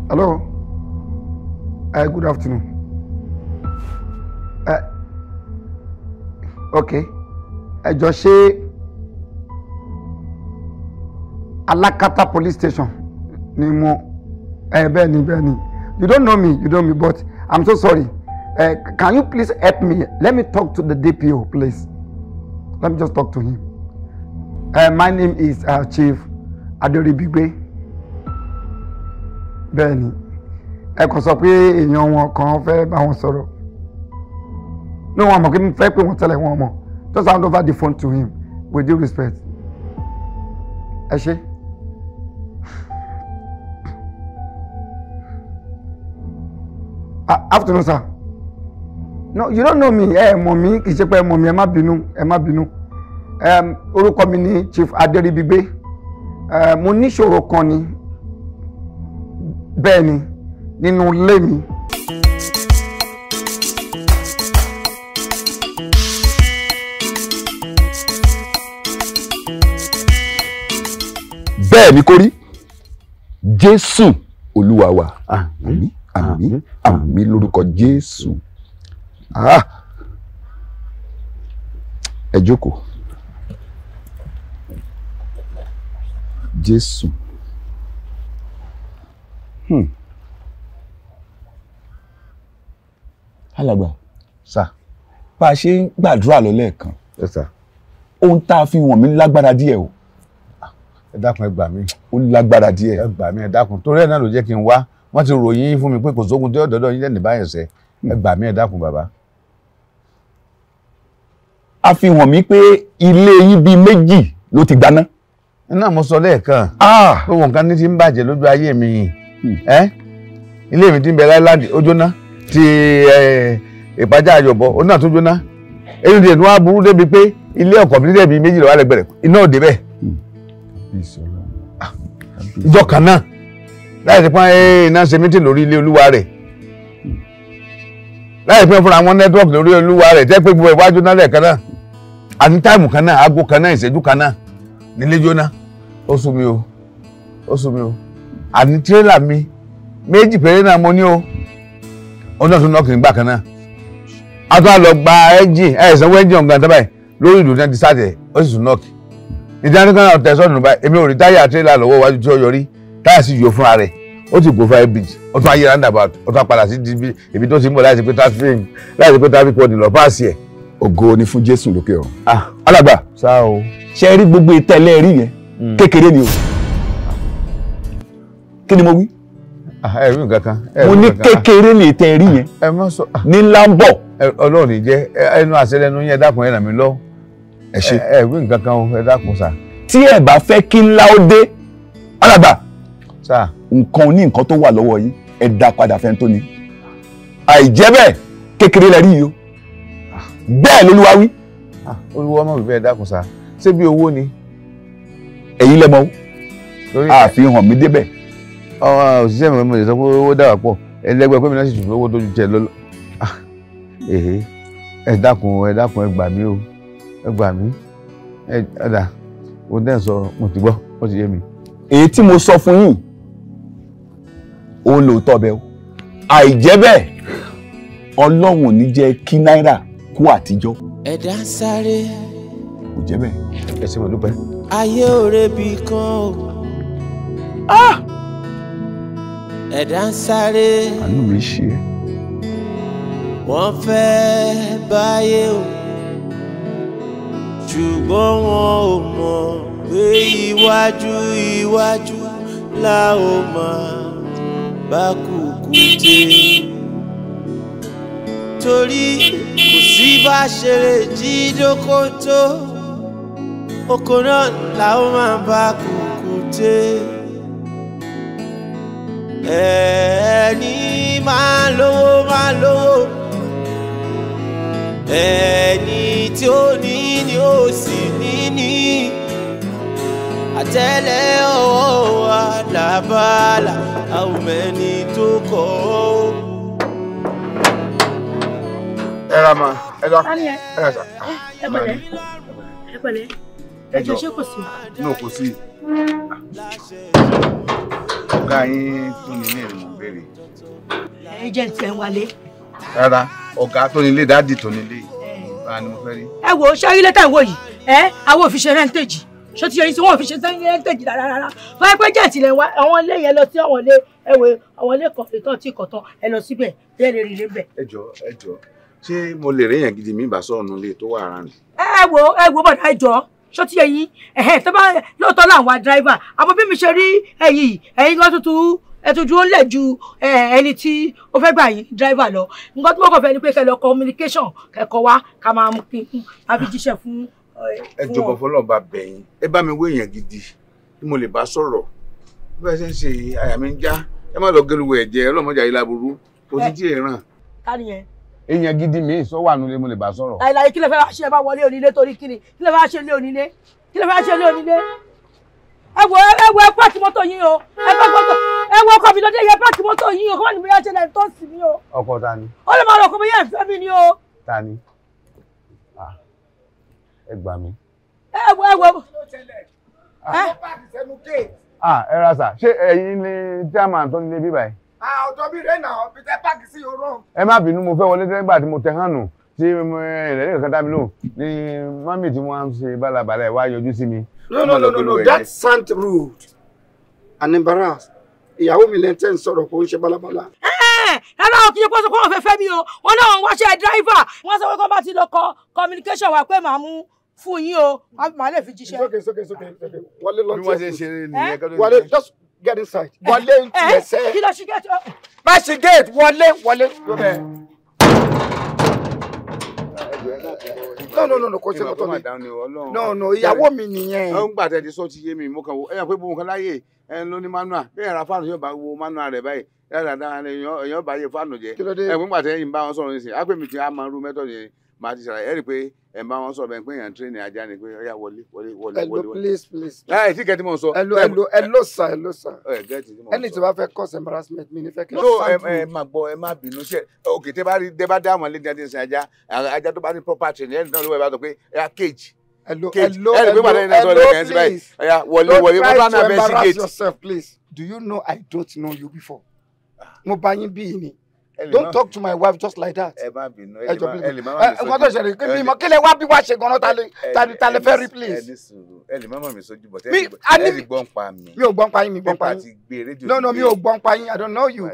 Hello. Good afternoon. Okay. Ẹ jọ̀ọ́, ṣé Alakata police station ni mo bẹ́ẹ̀ ni bẹ́ẹ̀ ni. You don't know me, you don't know me, but I'm so sorry. Can you please help me? Let me talk to the DPO, please. Let me just talk to him. My name is Chief Adoribigbe. Bẹ́ẹ̀ ni, ẹ kàn sọ pé èèyàn wọn kan fẹ́ bá wọn sọ̀rọ̀. No, wọn mọ̀ kí n fẹ́ pé wọ́n tẹ́lẹ̀ wọn mọ̀. Just hand over the phone to him with due respect. Ẹ ṣé. Afternoon, sir. No, you don't know me. Ẹ mọ̀ mí, kì í ṣe pé ẹ mọ̀ mí, ẹ má bínú, ẹ má bínú. Orúkọ mi ni Chief Adéribigbe. Mo níṣòro kan ni. Bẹ́ẹ̀ ni, nínú ilé mi. Bẹ́ẹ̀ ni kó rí. Jésù Olúwa wa. Àmín, àmín, àmín lórúkọ Jésù. Ẹ jókòó. Jésù. Alàgbà, sà, bá a ṣe ń gbàdúrà lọ lẹ́ẹ̀kan, ohun tá a fi wọ̀n mí lágbára díẹ̀ o. Ẹ dákun, ẹ gbà mí. Ó lágbára díẹ̀. Ẹ gbà mí, ẹ dákun, torí ẹ náà ló jẹ́ kí n wá. Wọ́n ti ròyìn fún mi pé kò sógun tí ó dọ́dọ̀ yín lẹ́nu báyìí ṣe. Ẹ gbà mí, ẹ dákun bàbá. A fi wọ̀n mí pé ilé yín bíi méjì ló ti gbaná. Iná mo sọ lẹ́ẹ̀kan. Gbogbo nǹkan ní ti ń bàjẹ́ lójú ayé mi yìí. Ilé mi ti ń bẹ láìláńdì ó jóná. Ti ìpàjá àyọ̀bọ òun náà tún jóná. Èyí ti wá burú débi pé ilé ọkọ̀ mi débi méjì lọ́wọ́ lẹ́gbẹ̀rẹ̀ iná òde bẹ́ẹ̀. Ìjọ kan náà láì sí pọ́n iná ṣe mítìn lórí ilé olúwa rẹ̀, láì pín fúnra wọn nẹ́tíwọ́ọ̀kì lórí olúwa rẹ̀ tẹ́ pé gbogbo ìwájú náà lẹ́ẹ̀kan náà àti táìmù kan náà aago kan náà ìṣẹ́jú kan náà nílé jóná. Ó sú mi o, ó sú mi o. Àní tírélà mi méjì péré náà mo ní o, ó náà tún nọ́ọ̀kì nígbà kan náà. A tún á lọ gba ẹ́ńjìn ẹ̀ sanwó ẹ́ńjìn ọ̀gá tábàyì lórí ìlú náà ti sáàtẹ̀, ó sì tún nọ́ọ̀kì. Ìdáni kan náà tẹ̀sán nù báyìí, èmi ò rí táyà tírélà lọ́wọ́ iwájú tí ó yọrí, táyà sì yọ fúnra rẹ̀, ó ti go fire bridge, ó tún ayé roundabout, ó tún padà sí ibi tó ti ń bọ̀ láti pé traffic warden lọ páàsì ẹ̀. Ògo ni fún Jésù lókè ọ̀run. Alàgbà, ṣe rí gbogbo ìtẹ́lẹ̀ rí yẹn kékeré ni o. Kí ni mo wí? Ẹ rí nǹkan kan. Mo ní kékeré ni ìtẹ́ rí yẹn. Ní ńlá ń bọ̀. Ọlọ́run ní jẹ́ ẹnu àṣẹ lẹ́nu yẹn, dákun ẹ ràn mí lọ. Ẹ ṣe. Ẹ rí nǹkan kan o, ẹ dákun sà. Tí ẹ bá fẹ́ kí ńlá ó dé, alàgbà, nǹkan ní nǹkan tó wà lọ́wọ́ yín ẹ dá padà fẹ́ tó ní. Àìjẹ́ bẹ́ẹ̀ kékeré lẹ rí yìí o. Bẹ́ẹ̀ lolúwa wí. Olúwa ọmọ mi bẹ́ẹ̀ dákun sá, ṣé bí owó ni. Ẹ̀yin lẹ mọ̀ o, àfihàn mi débẹ̀. Òṣìṣẹ́ mi mo lè sọ pé owó dà wá pọ̀, ẹlẹ́gbẹ́ pé mi náà sì tún lówó tó ju tiẹ̀ lọ. Ẹ dákun, ẹ dákun, ẹ gbà mí o, ẹ gbà mí. Ẹ dà, mo dẹ́ sọ, mo ti gbọ́, ó ti yé mi. Èyí tí mo sọ fún yín òun lóòótọ́ bẹ́ẹ̀ o. Àìjẹ́ bẹ́ẹ̀ Ọlọ́run ò ní jẹ́ kí náírà kú àtijọ́. Ẹ̀dá ń sáré. Kò jẹ́ bẹ́ẹ̀. Ẹ ṣé mo dúpẹ́. Ayé ò rebi kan o. Ẹ̀dá ń sáré. Àánú mi ṣe é. Wọ́n fẹ́ báyé o, ṣùgbọ́n wọn ò mọ̀ pé iwájú iwájú la ó máa bá kúkú dé. Torí kò sí bá ṣe lè jí dóko tó, oko náà la ó máa bá kúkú dé. Ẹni máa lówó máa lówó, ẹni tí ó ní ni ó sì ní ní. Àtẹ́lẹ̀ ọwọ́ wa làbálà, a ò mẹ́ni tó kọ́ ọ́. Ẹ ra ma, ẹ dá, ẹ ra sa. Ẹ pẹ̀lẹ́, ẹ pẹ̀lẹ́, ẹ jọ ṣé kò sí. No, kò sí. Ọ̀gá yín tó ní ilé ìmọ̀ béèrè. Ẹ jẹ́ ti ẹ̀ ń wálé. Rárá, ọ̀gá tó ní ilé, dáàdì tó ní ilé. Báà ni mo fẹ́ rí. Ẹ wo ṣé ilé tẹ̀ ń wò yìí, ẹ àwọn ò fi ṣe rẹ́ńtéèjì. Ṣé ti yẹ yín sí wọn ò fi ṣe rẹ́ńtéèjì rárá rárá. Wọ́n pẹ́ jẹ́ ìtìlẹ̀ wa, àwọn ilé yẹn lọ sí àwọn ilé ẹ̀wẹ̀, àwọn ilé kan lè tán tí kò tán, ẹ lọ síbẹ̀, bẹ́ẹ̀ lè rí ilé bẹ̀. Ẹ jọ̀ọ́, ẹ jọ̀ọ́, ṣé mo lè réyàn gidi mi bá sọ̀rọ̀ nílé tó wà ara mi? Ẹ wo bọ̀dá, ẹ jọ̀ọ́, ṣó ti yẹ yín, ẹ̀hẹ́ tó bá lóòótọ́ làwọn dráìvà, àmọ́ bí mi ṣe rí ẹ̀yìn ẹ̀yìn kan tuntun ẹ tún dúró lẹ̀ ju ẹni tí ó fẹ́ gbà yín dráìvà lọ. Nǹkan tí wọ́n kàn fẹ́ ni pé kẹ́ lọ communication kẹ́kọ̀ọ́ wá ká máa mú kí n àfi jíṣẹ́ fún. Ẹ jọ̀bọ̀ fọlọ́ọ̀bá bẹ̀yìn, ẹ bá mi wé èèyàn gidi tí mo lè bá sọ̀rọ̀. Bí ẹ ṣe ń ṣe àyà mi ń já, ẹ má lọ gẹ́lúwẹ̀ ẹ̀jẹ̀ ọlọ́mọdé ayé láburú, kò sí tí ì ràn. Ká nìyẹn. Èèyàn gidi mi sọ wà nílé mo lè bá sọ̀rọ̀. Láìláì kí lè fẹ́ wá ṣe ẹ bá wọlé onílé torí kíni? Kí lè fẹ́ wá ṣe ilé onílé? Kí lè fẹ́ wá ṣe ilé onílé? Ẹ wo ẹ páàkì mọ́tò yín o. Ẹ páàkì mọ́tò. Ẹ wo ọkọ mi lọ́dẹ yẹ páàkì mọ́tò yín o. Kọ́ ni mo yá ṣe lẹ́nu tó sì mí o. Ọkọ ta ni? Ó lè máa lọ ọkọ mi yẹn fẹ́ mi ni o. Ta ni? Ẹ gbà mí. Ẹ wo. Ẹ ra sà, ṣé ẹ̀yin ni chairman tó nílé bíbá yìí? Ọ̀dọ̀ mi rẹ̀ náà, bí tẹ páàkì sí oró. Ẹ má bínú, mo fẹ́ wọlé nígbà tí mo tẹ hàn nù tí ẹ̀rẹ́ nìkan dá mi lóhùn ní mọ́mì tí wọ́n ń ṣe bálabàlà ẹ̀ wá yọjú sí mi. No, that sound rude and embarrassed. Ìyàwó mi lẹ́ńtẹ́ ń sọ̀rọ̀ kó ń ṣe bálabàlà. Rárá o, kì í ṣe pé wọ́n fẹ́ fẹ́ mi o, wọ́n náà wọ́n wáṣẹ́ dráìvà, wọ́n sọ pé kó bá ti lọ kọ communication wà pé màá mú fún yín o, màá lè fi jíṣẹ́. It's okay, it's okay, it's okay. Wọlé lọ bí wọ́n ṣe ń ṣe nìyẹn kí ló Wọlé, just get inside. Wọlé ń tiẹ̀ sẹ́. Kí ló ṣe gate? Má ṣe gate, wọlé, wọlé. No, kò ṣe kọ́tọ́ mi. No, ìyàwó mi nìyẹn. Ó ń gbà tẹ́ ti sọ ti yé mi, mo kàn wò, ẹ yàn pé gbogbo nǹkan láyè ẹ ló ní manual, bí ẹ̀rọ fáànù yóò bá wo manual rẹ̀ báyìí, Dáadáa ni èèyàn bá yẹ fáànù jẹ. Ẹ gbọ́n pàtẹ́ yìí ń bá wọn sọ̀rọ̀ nísìnyí. Á pè mí tí a máa rú mẹ́tọ̀ yẹn máa ti ṣàlàyé. Ẹ rí i pé ẹ̀ ń bá wọn sọ̀rọ̀ bẹ́ẹ̀ pé èèyàn tírénì ajá ni pé ọ̀yá wọlé wọlé wọlé Hello, wọlé. please, please. Ẹ tí kẹ́tí mò ń sọ. Hello, hello, hello, sir, hello, sir. Ẹ gẹ́tì tí mò ń sọ. Ẹni tí wàá fẹ́ cause embarrassment mi ní fẹ́ kí. No, ẹ máa gbọ́, ẹ má bínú ṣe. Òkè tẹ́ bá rí tẹ́ bá dá àwọn ilé ní sin ajá, ajá tó bá ní proper training, ẹnì kan ló wẹ̀ bá sọ pé ẹ cage. Hello, Cage. hello, Ẹ rí i pé pàtàkì náà sọ hello, lẹ́ẹ̀kan sí báyìí. please. Ọ̀yá wọlé Don't wọlé, try wọ́n bá to náà bẹ́ẹ̀ sí embarrass gate. yourself, please. Do you know I don't know you before? Mo bá yín bí ni. Ẹ lè Don't má- talk to my wife just like that. Ẹ má bínú, Ẹ jọ̀ọ́, ẹ lè má please. má mi sójú. Nǹkan tó ṣẹlẹ̀ kí mi mọ̀ kí lè wá bí wá ṣe gan-an ta lè fẹ́ rí, please. Ẹ ní sùúrù, ẹ lè má má mi sójú bọ̀ Mi- a ní- ẹ lè gbọ́n pa mi. Mi ò gbọ́n pa yín, mi gbọ́n pa Pépà yín. ti gbé rédíò. No, no, mi ò gbọ́n pa yín. I don't know you.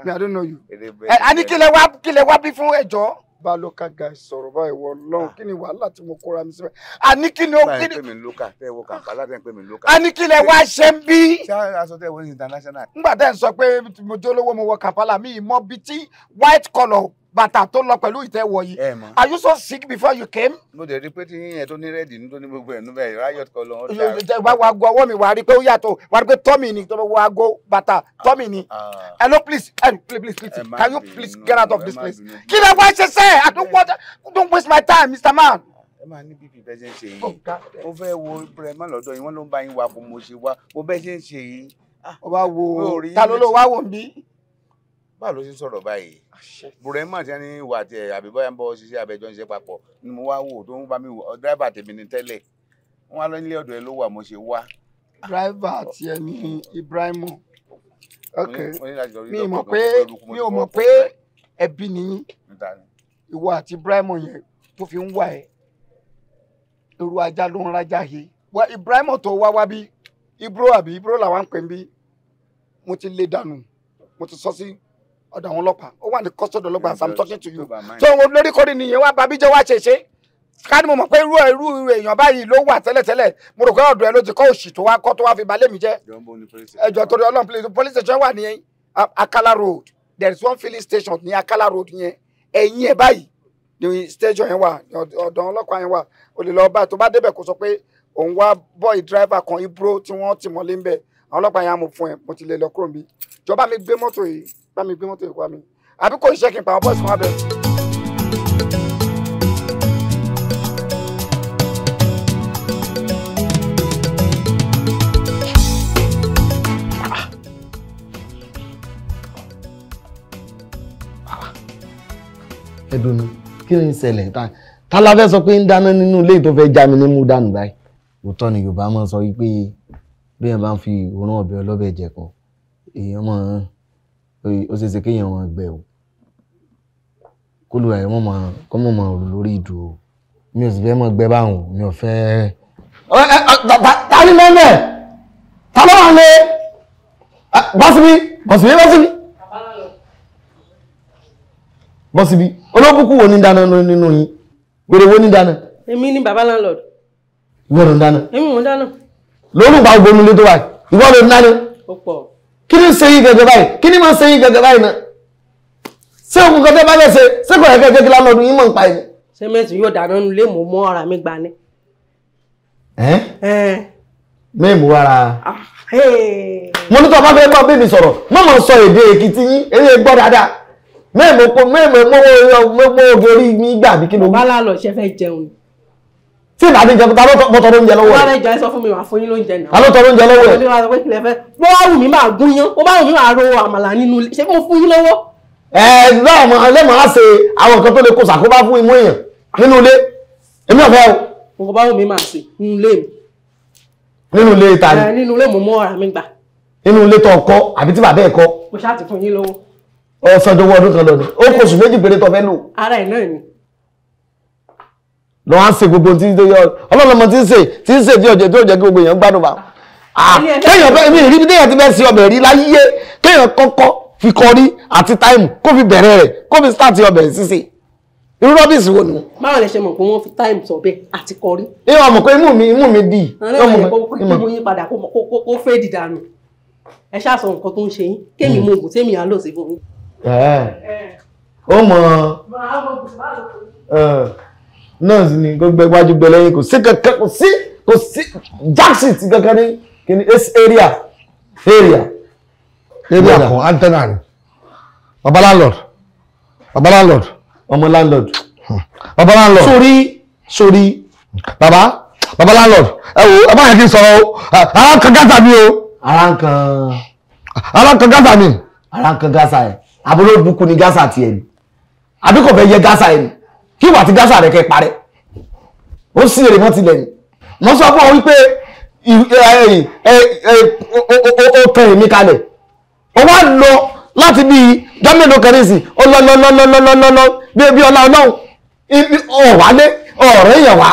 Me, I don't know you. Ẹ Ẹ a ní kí lẹ wá bí fún ẹjọ́. Bá local guy sọ̀rọ̀ báyìí wọ lọ́hùn, kí ni wàhálà tí mo kóra mi síbẹ̀? A ní kí ni ó kí Báyìí ni pè mí lókà, tẹ́ wo Kàmpálà tẹ́ ń pè mí lókà. A ní kí lẹ wá ṣe ń bí. Ṣé aṣọ tẹ́ wo ní international? Ngbà tẹ́ ń sọ pé mo jólówó, mo wọ Kampala, mi ì mọ bí tí white colour bàtà tó lọ pẹ̀lú ìtẹ́wọ̀ yìí. Ẹ mọ̀. Are you so sick before you came? Mo dẹ̀ rí pé tí yín yẹn tó ní red ní tó ní gbogbo ẹ̀ níbẹ̀ riot colour ó dáa. Jẹ́ wá wo aago ọwọ́ mi, wà á rí pé ó yàtọ̀, wà á rí pé tọ́mì ni tó bá wo aago, bàtà tọ́mì ni. Hello, please, hello, please, please, please. Ẹ má Can you bínú, please get out of ẹ this má place? bínú. Kí lẹ wá ṣe sẹ́ẹ̀? I don't want, don't waste my time, Mr. Man. Ẹ máa ní bp bẹ́ẹ̀ ṣe ń ṣe yìí. Mo fẹ́ wo Ibrahim lọ́dọ̀ yín, wọ́n ló ń bá yín wakọ̀, mo ṣe wá mo bẹ́ẹ̀ ṣe ń ṣe yìí. Ó bá wo Mi ò rí ta ló ló wá wò ń bí? Báwo ló ṣe ń sọ̀rọ̀ báyìí? Ibrahim àti ẹni wà tiẹ̀ àbí bóyá ń bọ́ ṣiṣẹ́ abẹ́jọ́ ń ṣe papọ̀ ni mo wá wò tó ń bá mi wò, dírẹ́bà tèmi ni tẹ́lẹ̀. Wọ́n á lọ nílé ọ̀dọ̀ ẹ ló wà mo ṣe wá. Driver tiẹ̀ ní Ibrahim. Ok. Mo ní láti lọ rí Mi ò mọ̀ dókítà pé kan, mo fẹ́ mi ò mo mọ̀ ti pé fọwọ́ ẹbí nìyí. Níta ni. Ìwọ àti Ibrahim yẹn tó fi ń wà ẹ́. Irú ajá ló ń rájá he. Wá Ibrahim tó wá wá bí Ibro àbí Ibro làwọn ń pè ń bí. Mo ti lé dànù. Mo ti sọ sí ọ̀dọ̀ àwọn ọlọ́pàá. Ó wà ní custody ọlọ́pàá as I'm talking to you. So wọn lórí kọ́ni nìyẹn wá bàbí jẹ́ wá ṣe ṣe. Ká ní mo mọ̀ pé irú èèyàn báyìí ló wà tẹ́lẹ̀tẹ́lẹ̀. Mo rò pé ọ̀dọ̀ ẹ ló ti kọ́ òṣì tó wá kọ́ tó wá fi balẹ̀ mi jẹ́. Jọ̀ọ́ ní police. Ẹjọ́ torí Ọlọ́run, please, police station wà ní Akala Road. There is one filling station ní Akala Road yẹn, ẹ̀yìn ẹ̀ báyìí ní station yẹn wà, ọ̀dọ̀ ọlọ́pàá yẹn wà. O lè lọ bá tó bá débẹ̀ kó sọ pé òun wá boy driver kan Ibro tí wọ́n ti mọ́lé ń bẹ̀. Àwọn ọlọ́pàá yẹn á mú fún ẹ. Mo ti lè lọ kúrò níbí. Jọ bá mi gbé mọ́tò yìí, bá mi gbé mọ́tò yìí wá mi, àbí kò ṣiṣẹ́ kí n pa àwọn boys kan wá bẹ̀. Ẹdùn ni, kí ni ń ṣẹlẹ̀? Ta la fẹ́ sọ pé ń dáná nínú ilé tó fẹ́ já mi ní mú dànù báyìí? Òótọ́ ni Yorùbá máa ń sọ wípé bí èèyàn bá ń fi òórùn ọbẹ̀ ọlọ́bẹ̀ jẹ̀kọ, èèyàn máa ó ṣeé ṣe kéèyàn máa gbẹ o, kólú ẹ̀ mọ̀ máa kọ́ mọ̀ máa rò lórí ìdúró. Mi ò sì fẹ́ mọ̀ gbẹ báwọn o, mi ò fẹ́. Ta ni mẹ́mẹ́? Ta ló wà lé? Bọ́sibí, bọ́sibí, bọ́sibí, bọ́sibí. Olóbùkún wo ní dáná nínú yín? Wèrè wo ní dáná? Èmi ni baba landlord. Ìwọ ló ń dáná? Èmi mò ń dáná. Lórúkọ gbogbo nílé tó wà, ìwọ ló ń dáná? Ó pọ̀. Kí ni ń ṣe yín gẹ́gẹ́ báyìí? Kí ni máa ń ṣe yín gẹ́gẹ́ báyìí náà? Ṣé òkú kan tẹ́ bá fẹ́ ṣe, ṣé kò yẹ kẹ́ jẹ́ kí láńlọ́ọ̀dù yín mọ̀ ń pa ẹ̀? Sẹ́mẹ̀tì yóò dáná nulẹ̀, mò mọ́ ara mi gbà ni. Ẹ́ mẹ́ẹ̀mú ara mo ní tó bá fẹ́ bá bébì sọ̀rọ̀, má máa sọ èdè Èkìtì yín, eré gbọ́ dáadáa. Mẹ́ẹ̀mú mẹ́ẹ̀mú mọ́wọ́ orí mi gbà bí kí ló. Bàbá landlord, ṣe fẹ́ jẹun ni? Tí ìbá mi jẹun, ta ló tọrọ oúnjẹ lọ́wọ́ Wọ́n rẹ̀? fẹ́ jẹun, ẹ sọ fún mi, wà fún yín lóúnjẹ náà. Ta ló tọrọ oúnjẹ lọ́wọ́ ẹ̀? Mo ní wàá sọ pé kílẹ̀ fẹ́. Bó bá wù mí máa gún yán, bó bá wù mí máa ro àmàlà nínú ilé. Ṣé mo fún yín lọ́wọ́? Ẹ lọ́mọ lẹ́mọ̀ á ṣe àwọn nǹkan tó lè kó ṣàkóbá fún imú èèyàn nínú ilé. Èmi ò fẹ́ o. Nǹkan bá wù mí máa ṣe nínú ilé mi. Nínú ilé ta ni? Ẹ, nínú ilé mo mọ́ ara mi gbà. Nínú ilé tó kọ́ àbí tí bàbá ẹ̀ kọ́? Mo ṣáà ti fún yín lówó. Ọ̀sán jọ̀wọ́ ọdún kan lọ ni ó kó oṣù 2 péré tó fẹ́ lò. Ara ẹ̀ náà ni. Lọ wá ń ṣe gbogbo tí tó yọ ọlọ́lọ́mọ tí ń ṣe tí ń ṣe tí ọjọ́ tí ó jẹ́ kí gbogbo èèyàn gbádùn bá. Kéèyàn bẹ́ẹ̀ mi rí bí téèyàn ti bẹ́ẹ̀ sí ọbẹ̀ rí láyé, kéèyàn kọ́kọ́ fi kọrí àti táìmù kó fi bẹ̀rẹ̀ rẹ̀, kó fi start ọbẹ̀ sísè. Irú rọ́bìsì wo ni? Báwo lẹ ṣe mọ̀ pé wọ́n fi táìmù sọ̀bẹ̀ àti kọrí? Ìwọ mọ̀ pé imú mi dì. Àwọn ẹlẹ́wọ̀n yẹn kó mú yín padà kó fẹ́ dìdànù. Ẹ ṣáà sọ nǹkan tó ń ṣe yín, kémi mú oògùn tèmi á lò sí fún yín. Ó mọ̀ nọ́ọ̀sì ni gbogbo iwájú gbẹ lẹ́yìn, kò sí kankan, kò sí jackson ti kankan ní kíni area area area kan antenna ni. Baba landlord, baba landlord, ọmọ landlord, baba landlord. Sórí sórí. Baba, baba landlord, ẹ wo, ẹ má yẹ kí n sọ̀rọ̀ o, ara ń kan gásà mi o. Ara ń kan. Ara ń kan gásà mi. Ara ń kan gásà ẹ, àbúrò bukú ni gásà tiẹ̀ ni, àbí kò fẹ́ yẹ gásà ẹ ni, kí wà tí gásà rẹ kẹ́ parẹ́, ó sì èrè mọ́ tilẹ̀ ni. Mo sọ fún ọ wípé ó tẹ èmi kalẹ̀, ó wá lọ láti bí jọ́mẹ́lò kẹrìsì, ó lọ lọ lọ lọ lọ lọ lọ bí ọlá ọlọ́run ọ̀wálé ọ̀rẹ́ èèyàn wá,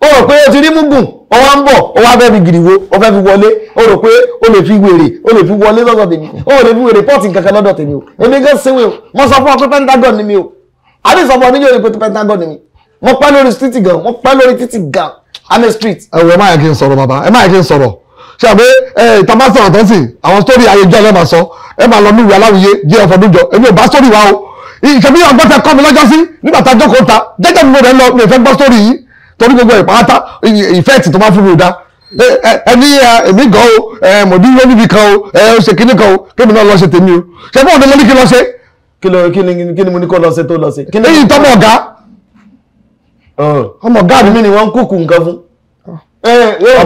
ó rò pé ó ti rí múgùn, ó wá ń bọ̀, ó wá fẹ́ fi gìrìwó, ó fẹ́ fi wọlé, ó rò pé ó lè fi wèrè, ó lè fi wọlé lọ́dọ̀ tèmi, ó lè fi wèrè pọ́ọ̀tì kankan lọ́dọ̀ tèmi o. Èmi gan sinwi o, mo sọ fún ọ pé Pentagon ni mi o, àbí sọ fún ọ níjọ́ pé Pentagon ni mi. Mo pẹ́ lórí títì gan, mo pẹ́ lórí títì gan, I'm a street. Ẹ wo, ẹ má yẹ kí n sọ̀rọ̀ bàbá, ẹ má yẹ kí n sọ̀rọ̀. Ṣé àbí ẹ ìta bá sọ̀rọ̀ tán sí àwọn sórí ayéjọ́ ẹ máa sọ, ẹ máa lọ níwèé aláwìyé jẹ́ ọ̀fọ̀dúnjọ, èmi ò bá sórí wa o. Ìṣẹ̀bí ọgbọ́n tẹ kọ́ mi lọ́jọ́ sí nígbà tá a jókòó ta, jẹ́jẹ́ mi mo rẹ̀ lọ, mi ò fẹ́ gbọ́ sórí yìí torí gbogbo ìpáátá ìfẹ́ẹ̀tì tó bá fún mi ò dá. Ẹni èmi gan o, mọ̀dí ló níbi kan o, ẹ ó ṣe kíní kan o, kémi náà lọ ṣe tèmi o. Ṣé fún òde mo ní kí lọ ṣe? Kí ni mo ní kó lọ ṣe tó lọ ṣe? Èyí tọmọ ọ̀gá. Ọmọ ọ̀gá mi ni wọ́n ń kúkú nǹkan fún.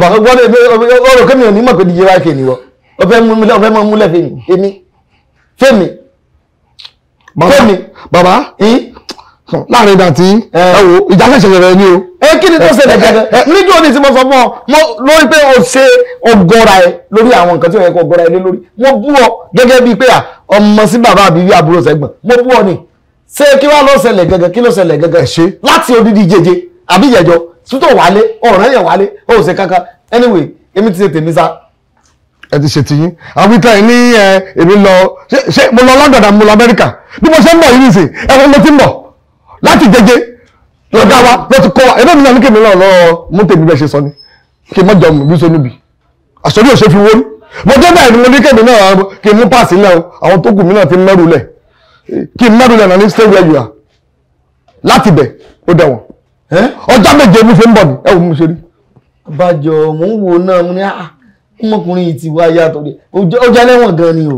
Ọ̀rọ̀ kémi ò ní mọ̀ pé DJ YK ni wọ́. Ó fẹ́ mú múlẹ̀ fèmí. Èmi. Fèmí. Fèmí. Bàbá. Láàrin ìgbà tí ẹ wo ìjà ṣẹ̀ṣẹ̀ bẹ̀rẹ̀ ni o. Ẹ kí ni tó ṣẹlẹ̀ gẹ́gẹ́? Níjọ́ ni tí mo sọ fún ọ lórí pé o ṣe ọgọ́ra ẹ lórí àwọn nǹkan tí ó yẹ kó ọgọ́ra ẹ lé lórí. Mo bú ọ gẹ́gẹ́ bíi pé ọmọ sí bàbá àbí bí àbúrò sẹ́gbọ̀n. Mo bú ọ ni. Ṣé kí wàá lọ ṣẹlẹ̀ gẹ́gẹ́? Kí ló ṣẹlẹ̀ gẹ́gẹ́? Ṣe láti odidi jẹjẹ àbí jẹjọ sútọ̀ wálé ọ̀rẹ́ yẹn wálé ó ṣe kankan. Anyway, èmi ti ṣe tèmi sá. Ẹ ti ṣe tiyín. Àwọn ìtàn yìí ní èmi lọ, ṣé mo lọ London àmọ́ mo lọ Amẹ́ríkà. Bí mo ṣe ń bọ̀ yìí nìsín, ẹ̀wọ̀n mo ti ń bọ̀ láti jẹjẹ lọ́gá wa ló ti kọ́ wa. Ẹgbẹ́ mi náà ní kèmí náà lọ mú tèmi bẹ́ẹ̀ ṣe sọ ni kí n má jọmù bí sónú bi àsọ̀rí ò ṣe fi wó ní. Mo dé báyìí ni mo ní kèmí náà kí n mú páàsì lẹ̀ o, àwọn tó kù mí náà ti mẹ́rù lẹ̀, kí n mẹ́rù lẹ̀ náà ní stay where you are. Láti bẹ̀ ó dẹ̀wọ̀n ọjọ́ méje mi fi ń bọ̀ ni ẹ wò mo ṣe rí. Bájọ mò ń wo náà mo ní ọmọkùnrin yìí ti wá yàtọ̀ rí, ó jẹ́ lẹ́wọ̀n gan ni o,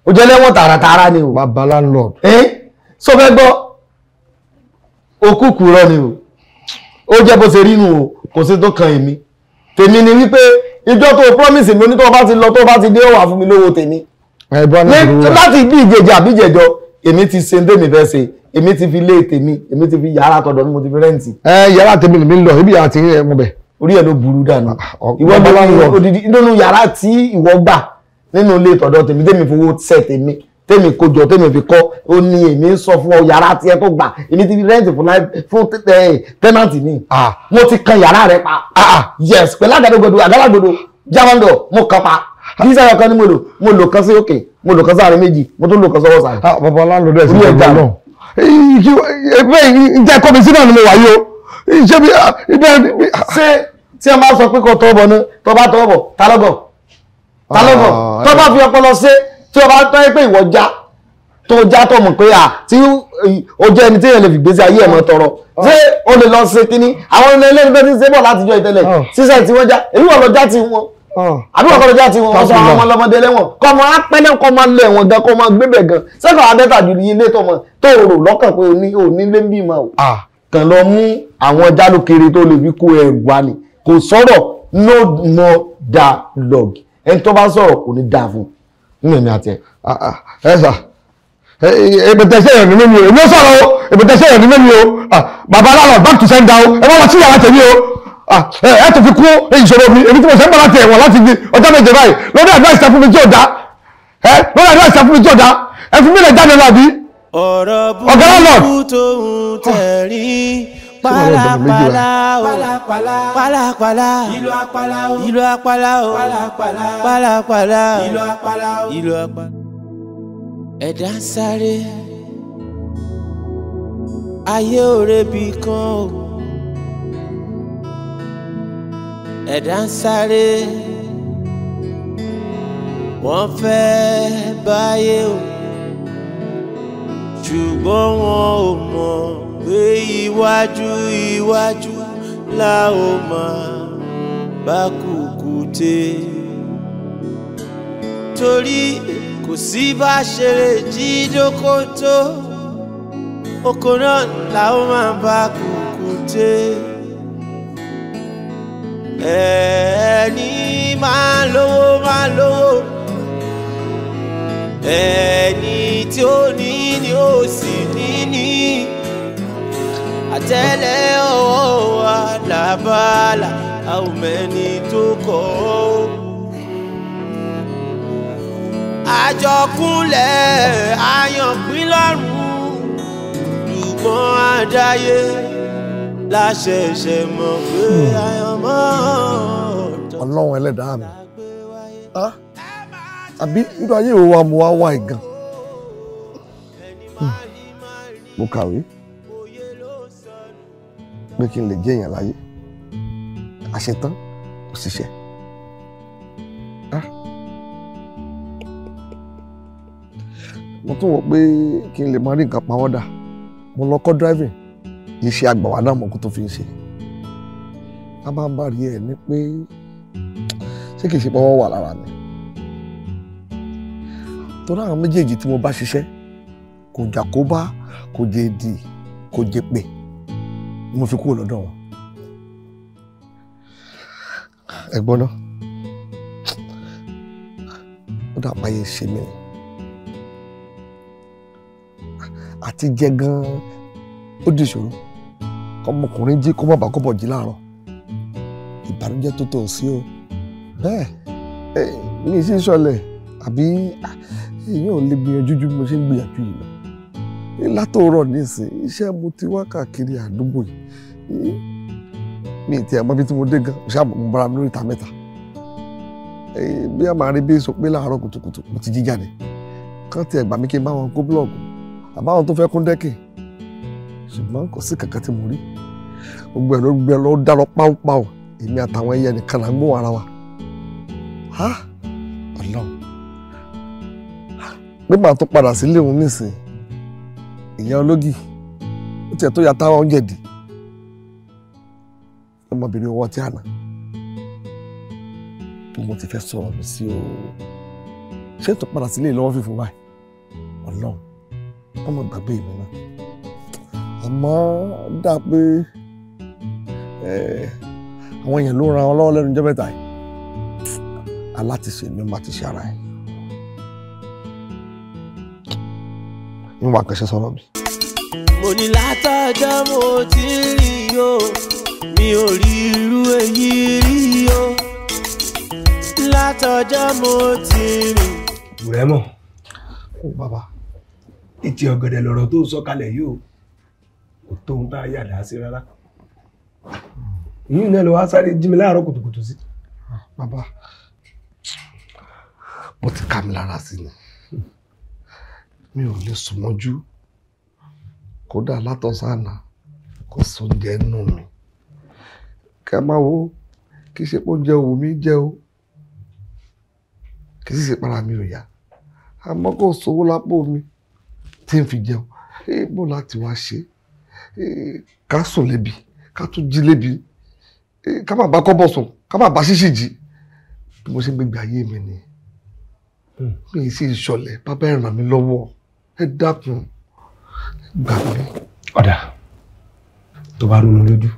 ó jẹ́ lẹ́wọ̀n tààràtààrà ni o. Bàbá landlord. Sọ fẹ́ gbọ́ òkúkú rọ ni o, ó jẹ́ bó ṣe rí nù o, kò sí tó kan èmi. Tèmi ni wípé ìjọ tó promise mi ní tó bá ti lọ tó bá ti dé ó wà fún mi lówó tèmi. Láti bí ìjẹjẹ àbí ìjẹjọ èmi ti ṣe tèmi fẹ́ ṣe, èmi ti fi lé tèmi, èmi ti fi yàrá tọ̀dọ̀ mi mo ti fi rẹ́ǹtì. Ẹ yàrá tèmi ni mi ń lọ, ibi yàrá ti ń rẹ mo bẹ̀. Orí ẹ̀ ló burú dànù. Ìwọ ló odidi nínú yàrá tí ìwọ gbà nínú ilé tọ̀dọ̀ tèmi, tèmi fowó ṣẹ̀ tèmi, tèmi kójọ tèmi fi kọ́, ó ní èmi ń sọ fún ọ yàrá tí ẹ tó gbà, èmi ti fi rẹ́ǹtì fún tẹ́nàntì mi. Mo ti kan yàrá rẹ pa. Yes, pẹ̀lú àgádágodo àgádágodo jáwọ́ndọ̀ mo kàn pa. Kì í sáyọ kan ní mo lò, mo lò kan sí òkè, mo lò kan sáàrin méjì, mo tún lò kan sọ́wọ́ sàrẹ̀. Bàbá landlord ẹ̀ sì ti gbọ́ náà. Ìjẹ́ kọ́ mi sí náà ni mo wà yìí o. Ṣé tí a máa sọ pé kò tọ́ bọ̀ ní tọ́ bá tọ́ bọ̀ ta lọ́gọ̀ ta lọ́gọ̀ tọ́ bá fi ọpọlọ ṣe tí o bá tọ́ pé ìwọ já tó já tó mọ̀ pé à tí o jẹ́ ẹni tí èèyàn lè fi gbèsè ayé ẹ̀ mọ́ tọrọ, ṣé o lè lọ ṣe kínní àwọn ọmọ ẹlẹ́ni bẹ́ẹ̀ ti ṣe bọ̀ látijọ́ ìtẹ́lẹ̀ ṣíṣe tí wọ́n já èyí wọ́n lọ já ti wọn àbí wọ́n kọ́ lọ já ti wọn wọ́n sọ àwọn ọmọ ọlọ́mọdé lẹ́wọ̀n kọ́ ọmọ apẹ́lẹ́ kọ́ ọmọ lẹ̀ wọ̀n gan kọ́ ọmọ gbébẹ̀ gan sẹ́kọ̀ọ́ abẹ́tà ju ilé tó mọ̀ tó rò lọ́kàn pé o ní lé ń bímọ o kàn lọ mú àwọn jálókere tó lè fi kó ẹrù wa ni kò sọ̀rọ̀ no more dialogue ẹni tó bá sọ̀rọ̀ kò ní dáa fún nínú èmi àti ẹ. Ẹ sà èbètẹ̀sẹ̀ yẹn ní mímu o, èmi ó sọ̀rọ̀ o, èbètẹ̀sẹ̀ yẹn ní mímu o, bàbá aláàlọ́ back to sender o, ẹ má lọ sí yàrá tèmi o, ẹ tó fi kún ìṣòro mi, èmi tí mo ṣe ń bọ̀ láti ẹ̀wọ̀n láti di ọjọ́ méje báyìí lórí advice tẹ fún mi tí ò dá, ẹ lórí advice tẹ fún mi tí ò dá, ẹ fi mí lè jáde lọ àbí. Ọ̀rọ̀ burúkú tó ń tẹ̀rí pálapàla o, pálapàla ìlú apala o, ìlú apala o, pálapàla ìlú apala o, ìlú apala. Ẹ̀dá ń sáré ayé òrebi kan o, ẹ̀dá ń sáré wọ́n fẹ́ báyé o, ṣùgbọ́n wọn ò mọ̀ pé iwájú iwájú la ó máa bá kùkùté, torí Kò sí bá ṣe lè jí dóko tó, oko náà làwọn máa bá kùkùté. Ẹni máa lówó máa lówó, ẹni tí ó ní ni ó sì ní ní. Àtẹ́lẹ̀ ọwọ́ wa làbálà, a ò mẹ́ni tó kọ́ ọ́. Àjọkúnlẹ̀ àyànpín lọ́rùn, ṣùgbọ́n àdáyé láṣẹ̀ṣẹ̀ mọ̀ pé àyànmọ́. Ọlọ́run ẹlẹ́dàá mi, àbí irú ayé wo wa mo wá wá ìgàn. Mo kàwé pé kí n lè jẹ́ èèyàn láyé, àṣetán kò ṣiṣẹ́. Mo tún wò pé kí n lè máa rí nǹkan pawọ́dà. Mo lọ kọ́ driving, iṣẹ́ àgbàwá náà mọ̀ kó tó fi ń ṣe. A bá ń bá rí ẹ ní pé ṣé kìí ṣe pé wọ́n wà lára mi. Torí àwọn méjèèjì tí mo bá ṣiṣẹ́ kò jàkóbá, kò jẹ èdè, kò jẹ pè, mo fi kúrò lọ́dọ̀ wọn. Ẹ̀gbọ́n náà, ó dà páyé ṣe mí ni. Àti jẹ gan-an ó di ìṣòro. Kọ́mọkùnrin jí kó má bàa kọ́bọ̀ jí láàárọ̀. Ìbànújẹ́ tó tọ̀ sí o. Bẹ́ẹ̀ mi sì sọlẹ̀ àbí èèyàn ò lè gbìyànjú ju bí mo ṣe ń gbìyànjú yìí lọ. Látòórọ̀ nísìn, iṣẹ́ mo ti wá káàkiri àdúgbò yìí. Mi ì tiẹ̀ mọ ibi tí mo dé gan, mo ṣáà mo bára mi lórí ìta mẹ́ta. Bí a máa rí bí sọ pé láàárọ̀ kùtùkùtù mo ti jí jáde. Kán tiẹ̀ gbà mí kí n bá wọn kó búlọ̀kù àbáwọn tó fẹ́ kún dẹ́kì. Ṣùgbọ́n kò sí kankan tí mo rí. Gbogbo ẹ̀ ló gbẹ ló dá lọ páúpáù. Èmi àtàwọn ẹyẹ nìkan là ń gbóhùn ara wa. Ha! Ọlọ́run. Nígbà tó padà sílé òun nísìn, ìyá ológì, ó tiẹ̀ tó ya táwọn oúnjẹ dì. Ọmọbìnrin ọwọ́ tí àná. Bí mo ti fẹ́ sọ̀rọ̀ mi sí o. Ṣé tó padà sílé lọ́wọ́ fífún báyìí? Ọlọ́run. Ọmọ gbàgbé mi náà. Àmọ́ dá pé àwọn èèyàn ló ran ọlọ́wọ́ lẹ́nu jẹ́ mẹ́ta yìí. Alátiṣe ni ó máa ti ṣe ara ẹ̀. Níwọ̀n àkànṣe sọ̀rọ̀ mi. Mo ní látọjọ́ mo ti rí o, mi ò rí irú èyí rí o. Látọjọ́ mo ti rí. Bùrẹ́mọ̀. Ó bàbá. Ìtì ọ̀gẹ̀dẹ̀ lọ̀rọ̀ tó sọ kalẹ̀ yìí o, kò tó ń bá yàdá sí rárá. Ìyún náà ló wá sáré jí mi láàárọ̀ kùtùkùtù sí. Bàbá, mo ti ká mi lára sí ni. Mi ò lè sùn mọ́jú. Kódà látọ̀sán àná, kò sóúnjẹ nù mí. Kí a máa wo, kì í ṣe pé oúnjẹ òwú mi jẹ o. Kì í sì ṣe para mi ò yá. Àmọ́ kò sówó lápò mi tí n fi jẹun. Bó láti wá ṣe? Ká sùn lébi, ká tún jí lébi, ká má bá kọ́bọ̀ sùn, ká má bá ṣíṣì jí. Bí mo ṣe ń gbégbé ayé mi ni. Mi sì ṣọlẹ̀, bàbá ẹ ràn mí lọ́wọ́. Ẹ dákun, gbà mí. Ọ̀dà, tó bá rúnu lójú,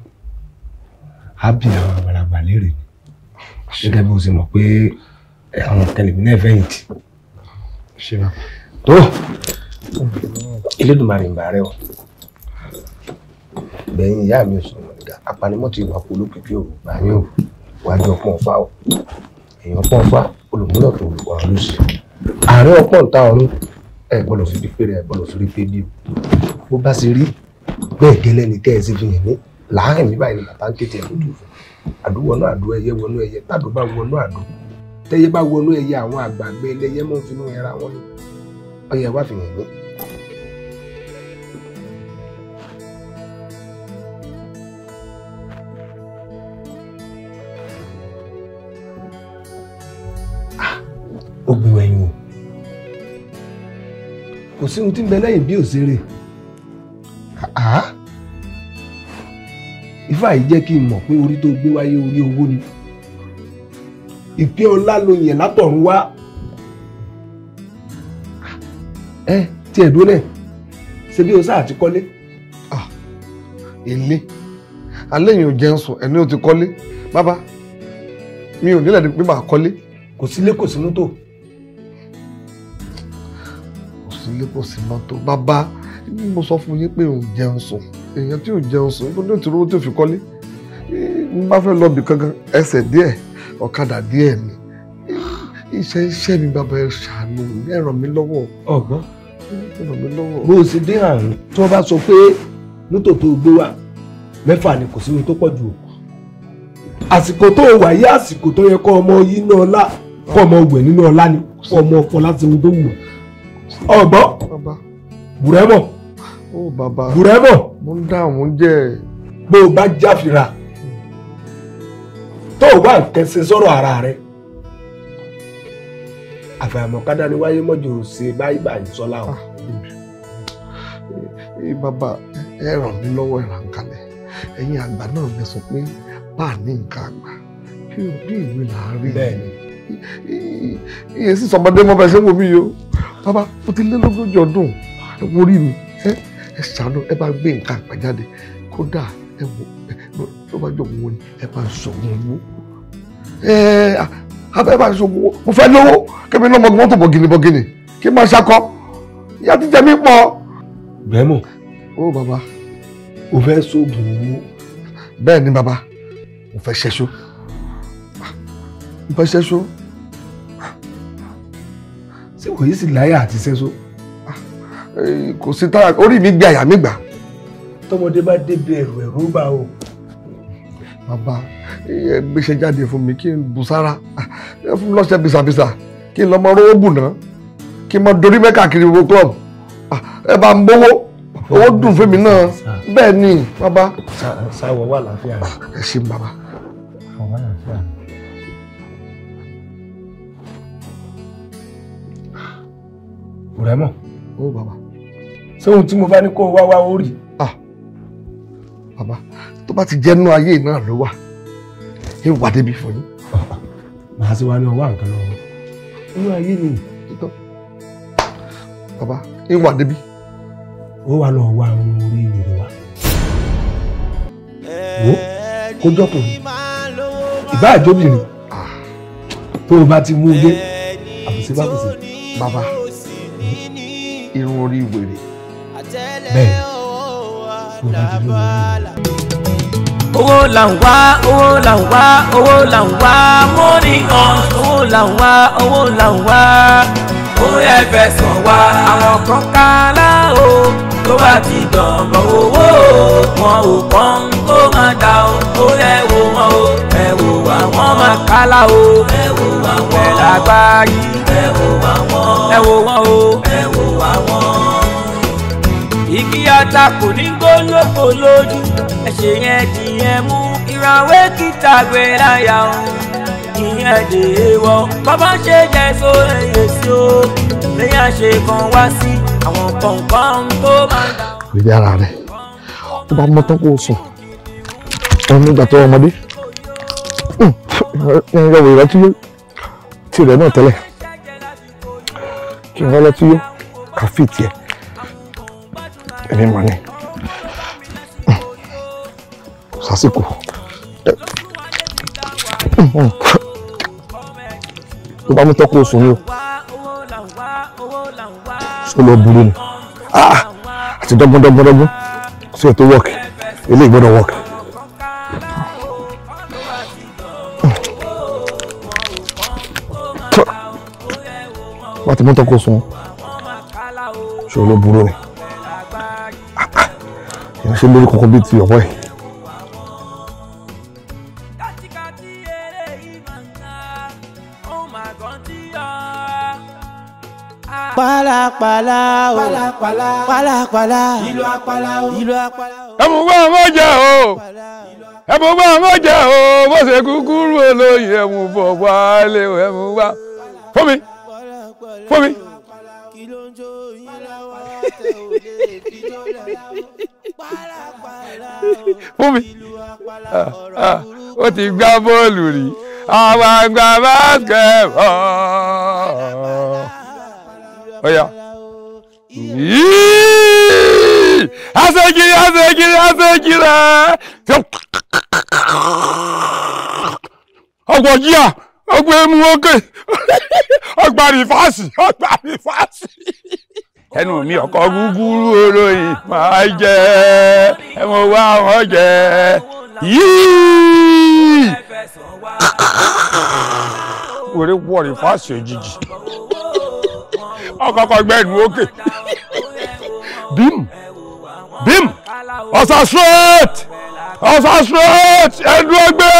á bí àwọn àgbàlagbà léèrè. Gẹ́gẹ́ bí o ṣe mọ̀ pé àwọn kẹlẹ̀mí náà fẹ̀yìntì. Tó, Elédùmarè ń bà rẹ o. Bẹ́yìn ìyá mi ò sọ̀rọ̀ nígbà apanimọ́ ti wà kú olókìkí òru gbà yín o. Wájú ọpọ́n ọ̀fà o. Èèyàn pọ́n ọ̀fà olùmúlò tó olùkọ́ ló sì. Ààrẹ ọpọ́n ta ọ̀run ẹ gbọ́dọ̀ fi pípé rẹ ẹ gbọ́dọ̀ fi rí pé bí o. Bó bá ṣe rí bẹ́ẹ̀ gẹ́lẹ́ ni kẹ́ ẹ sì fi hàn mí. Láàárín mi báyìí ni bàbá ń kéde ẹ̀rọ tó fún. Àdó wọnú àdó ẹyẹ wọnú ẹyẹ tàdó bá wọnú àdó. Tẹ́yẹ bá wọnú ẹyẹ àwọn àgbààgbà ẹlẹ́yẹ mọ́ finú ẹra wọn ni. Ọyẹ wá fi hàn mí. Ó gbé wẹ̀yìn o. Kò sí ohun tí ń bẹ lẹ́yìn bí òṣèré. Ifá yìí jẹ́ kí n mọ̀ pé orí tó gbé wáyé orí owó ni. Ìpín ọlá ló yàn látọ̀run wá. Ẹ tí ẹ dúró náà ṣe bí o sáà ti kọ́lé. Ilé alẹ́ yìí ò jẹun sùn ẹni ò ti kọ́lé bàbá mi ò nílẹ̀ pé màá kọ́lé. Kò sílé kò sí mọ́tò. Kò sílé kò sí mọ́tò bàbá mo sọ fún yín pé ò jẹun sùn èèyàn tí ò jẹun sùn níbo ní òtún owó tí ò fi kọ́lé n bá fẹ́ lọ bì kankan ẹsẹ̀ díẹ̀ ọ̀kadà díẹ̀ ni iṣẹ́ iṣẹ́ mi bàbá ẹ ṣàánú mi ẹ ràn mí lọ́wọ́. Ọ̀gbọ́n ẹ ràn mí lọ́wọ́. Bó o ṣe dé àrùn tí wọ́n bá sọ pé mọ́tò tó gbé wá mẹ́fà ni kò sí ohun tó pọ̀ jù o. Àsìkò tó wà yí àsìkò tó yẹ kọ́ ọmọ yìí ní ọlá kọ́ ọmọ wẹ̀ nínú ọlá ni kọ́ ọmọ fọlá sí ohun tó wù ọ́. Ọ̀gbọ́n bùrẹ́mọ̀ bùrẹ́mọ̀ mo ń dáhùn jẹ́. Bó o bá jáfira tó o wá nǹkan ṣe sọ̀rọ̀ ara rẹ àfàìmọ̀ kádà ni wáyé mọ́jọ ṣe báyìí báyìí sọ́lá o. Bàbá ẹ ràn mí lọ́wọ́ ẹ ràn kalẹ̀ ẹ̀yin àgbà náà lẹ sọ pé bá a ní nǹkan àgbà bí ìwé là á rí iye sì sọmọdé mọ́ bẹ́ẹ̀ ṣe wò mí yìí o bàbá mo ti lé lógójì ọdún ẹ wo orí mi ẹ ṣàánú ẹ bá gbé nǹkan àgbà jáde kódà ẹ wò tó bá jọ òun ni ẹ bá ṣògùn owó ẹ bá ṣògùn owó mo fẹ́ lówó kébí náà mọ́tò bọ̀gìnì bọ̀gìnì kí n máa ṣakọ ìyá ti jẹ mí pọ̀. Bẹ́ẹ̀mọ̀. Ó bàbá. O fẹ́ ṣògùn owó. Bẹ́ẹ̀ ni bàbá mo fẹ́ ṣẹ́ṣó mo fẹ́ ṣẹ́ṣó. Ṣé kò yí sì láyà àti ṣẹ́ṣó? Kò sí táyà orí mi gbé àyà mi gbà. Tọmọdé bá débi ẹ̀rù ẹ̀rù bá o. Bàbá ẹ gbéṣẹ́ jáde fún mi kí n bù sára ẹ fún mi lọ́sẹ̀ bìsàbìsà kí n lọ mọ rówó bù náà kí n mọ dorí mẹ́kà kiri gbogbo club ẹ bá ń bówó owó dùn fún mi náà bẹ́ẹ̀ ni bàbá. Sáwọ wà láfíà rẹ. Ẹ ṣeun bàbá. Àwọn wà láfíà rẹ. Bùrẹ́mọ̀. Ó bàbá. Ṣé ohun tí mo bá ní kó wá wá ó rí? Bàbá tó bá ti jẹ́ nínú ayé náà ló wà ẹ wà débi fún yín. Màá sì wá ní ọwọ́ àǹkan lọ́wọ́. Inú ayé ni. Bàbá ẹ wà débi. Ó wà lọ wá àwọn orí rere wa. Wo kó jọkùnrin ìbá àjọbìnrin tó o bá ti mú un dé àbùsí bá bùsí. Bàbá irun orí wèrè. Bẹ́ẹ̀ tó o bá ti mú un dé. Owó là ń wá, owó là ń wá, owó là ń wá, money on. Owó là ń wá, owó là ń wá, ó yẹ fẹsọ̀ wá. Àwọn kan kálá o, tó bá ti dọ̀bọ̀ owó wọn ò pọ́n tó máa dà o. Ó yẹ wo wọn o, ẹ wò wá wọ́n máa kálá o. Ẹ wò wá wọ́n ẹ lágbárí. Ẹ wò wá wọ́n, ẹ wò wọ́n o, ẹ wò wá wọ́n. Igi ata kò ní gbólógbò lójú ẹ̀ṣẹ̀ yẹn di yẹn mú ìràwé kìtà gbé láyà o ìyẹn dè é wọ bàbá ṣe jẹ sórí èsì o lẹ́yìn àṣẹ kan wá sí àwọn kọ̀ọ̀kan tó máa ń dà. Ìdí ara rẹ̀ ó bá mọ́tán kó o sùn òun nígbà tó ọmọdé ń yọ wèrè tí yó tirẹ̀ náà tẹ́lẹ̀ kí n rọ́lọ́ tí yó kàfíì tiẹ̀ èmi mọ̀ ni sásìkò tó bá mú tọ́kọ oṣù ni o ṣó lọ burú ni àti dọ́gbọ́n dọ́gbọ́n dọ́gbọ́n sí ẹ̀ tó work eléyìí gbọ́dọ̀ work. Wọ́n ti mú tọ́kọ oṣù ṣó lọ burú ni ìyẹn ṣe lórí kankan bíi ti ọ̀pọ̀ ẹ̀. Pálapàla o, pálapàla, pálapàla, ìlú apala o, ìlú apala o. Ẹ̀mú bá wọn jẹ o, ẹ̀mú bá wọn jẹ o, bó ṣe kúkúrú olóyè ẹ̀mú bọ̀ wálé o, ẹ̀mú bá. Fún mi, fún mi. Fún mi. Ó ti gbá bọ́ọ̀lù rí, àwọn àgbà basketball. Oya, Àṣegìrì àṣegìrì àṣegìrì ọgbọ̀n jíà ọgbọ̀n emu ókè ọgbà rìfáàsì ọgbà rìfáàsì. Ẹnu mi ọkọ gúgúrú olóyin máa jẹ ẹmu wá wọn jẹ yíì. Wèrè wọ rìfáàsì òjijì ọkọ̀ọ̀kọ̀ gbẹ̀nu ókè bím bím ọ̀sà straight ọ̀sà straight ẹ̀dùn ọgbẹ́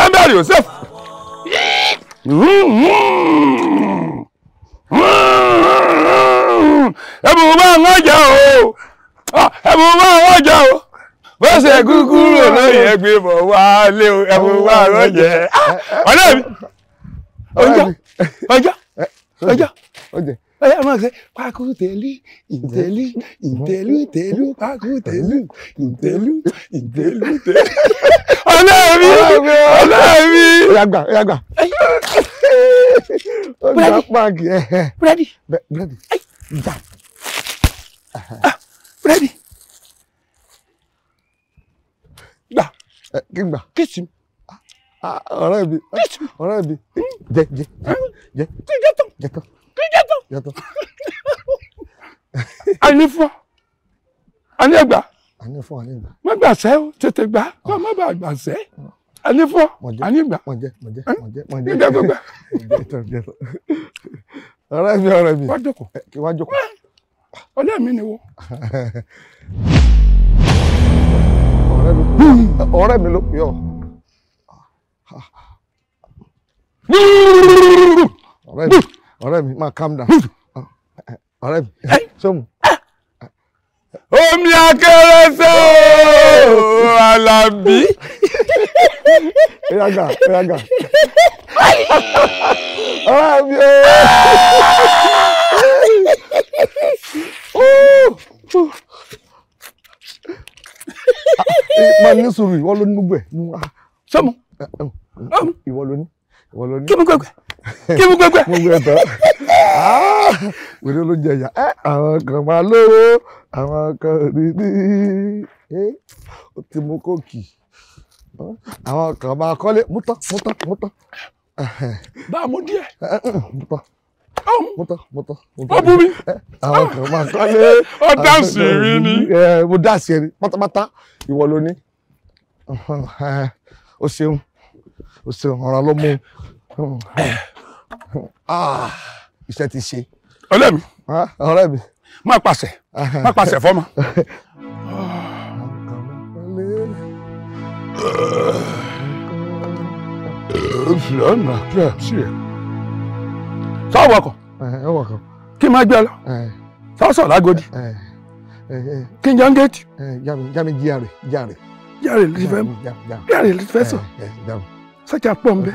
ẹ̀mẹ́rì Yosef. Ẹ̀bùn máa ń jẹ o, ẹ̀bùn máa ń jẹ o, bó ṣe gúgúrú olóyè ẹgbẹ́ bọ̀ wálé o, ẹ̀bùn máa ń jẹ. Ọ̀rẹ́ mi, ọjọ́ ọjọ́ ọjọ́ ọyá máa ṣe pákó tẹ̀lú ìtẹ̀lú ìtẹ̀lú ìtẹ̀lú pákó tẹ̀lú ìtẹ̀lú ìtẹ̀lú ìtẹ̀lú. Ọ̀rẹ́ mi, ọ̀rẹ́ mi. Ó gbà, ó gbà. Ó gbà páàkì. Búrẹ́dì. Búrẹ́dì. Gbà. Búrẹ́dì. Gbà. Kí n gbà? Kìsì. Ọ̀rẹ́ mi. Ọ̀rẹ́ mi. Jẹ jẹ jẹ. Kí jẹ tán. Jẹ tán. Kí jẹ tán. Jẹ tán. Àní fún ọ. Àní ẹgbà. Àní fún àní ẹgbà. Má gbà sẹ́ o, tètè gbà. Kó má bàa gbà sẹ́. Àní fún ọ, àní gbà. Mọ̀ jẹ, mọ̀ jẹ, mọ̀ jẹ, mọ̀ jẹ. Jẹ gbogbo. Ọ̀rẹ́ mi, ọ̀rẹ́ mi. Wá jókòó. Kí wá jókòó. Ọ̀rẹ́ mi ni wo. Ọ̀rẹ́ mi ló pè ọ́. Ọ̀rẹ́ mi, máa calm down. Ọ̀rẹ́ mi, sọ́mu. Omi akérésẹ́ ooo, Alábí. Ìyàgà, ìyàgà. Ọ̀rẹ́ mi ooo. Máa ní sùúrù, ìwọ ló ní gbogbo ẹ̀. Sọ́mu. Ìwọ ló ní. Ìwọ ló ní. Kí mo gbẹgbẹ? Kí mo gbẹgbẹ? Mo gbẹ tán. Wèrè ló jẹ ìyá. Àwọn kan máa lówó, àwọn kan rí ní. Ó ti mú kóòkì. Àwọn kan máa kọ́lé. Mú tán, mú tán, mú tán. Bá a mú díẹ̀. Mú tán. Mú tán, mú tán. Ó bú mi. Àwọn kan máa kọ́lé. Ó dáǹsì rí ni. Mo dáǹsì ẹ ní pátápátá. Ìwọ ló ní. O ṣeun. O ṣeun, ọ̀ràn ló mú. Iṣẹ́ ti ṣe. Ọ̀rẹ́ mi. Ọ̀rẹ́ mi. Má pàṣẹ, má pàṣẹ fọ́mọ. Sọ́wọ́ ọkọ̀. Kí n máa gbé ọ lọ. Sọ́sọ̀ lágodi. Kí n jọ ń géètì. Jámi jíàrè jíàrè. Jíàrè ló ti fẹ́ jíàrè ló ti fẹ́ sọ. Sọ́jà pọ̀ ń bẹ.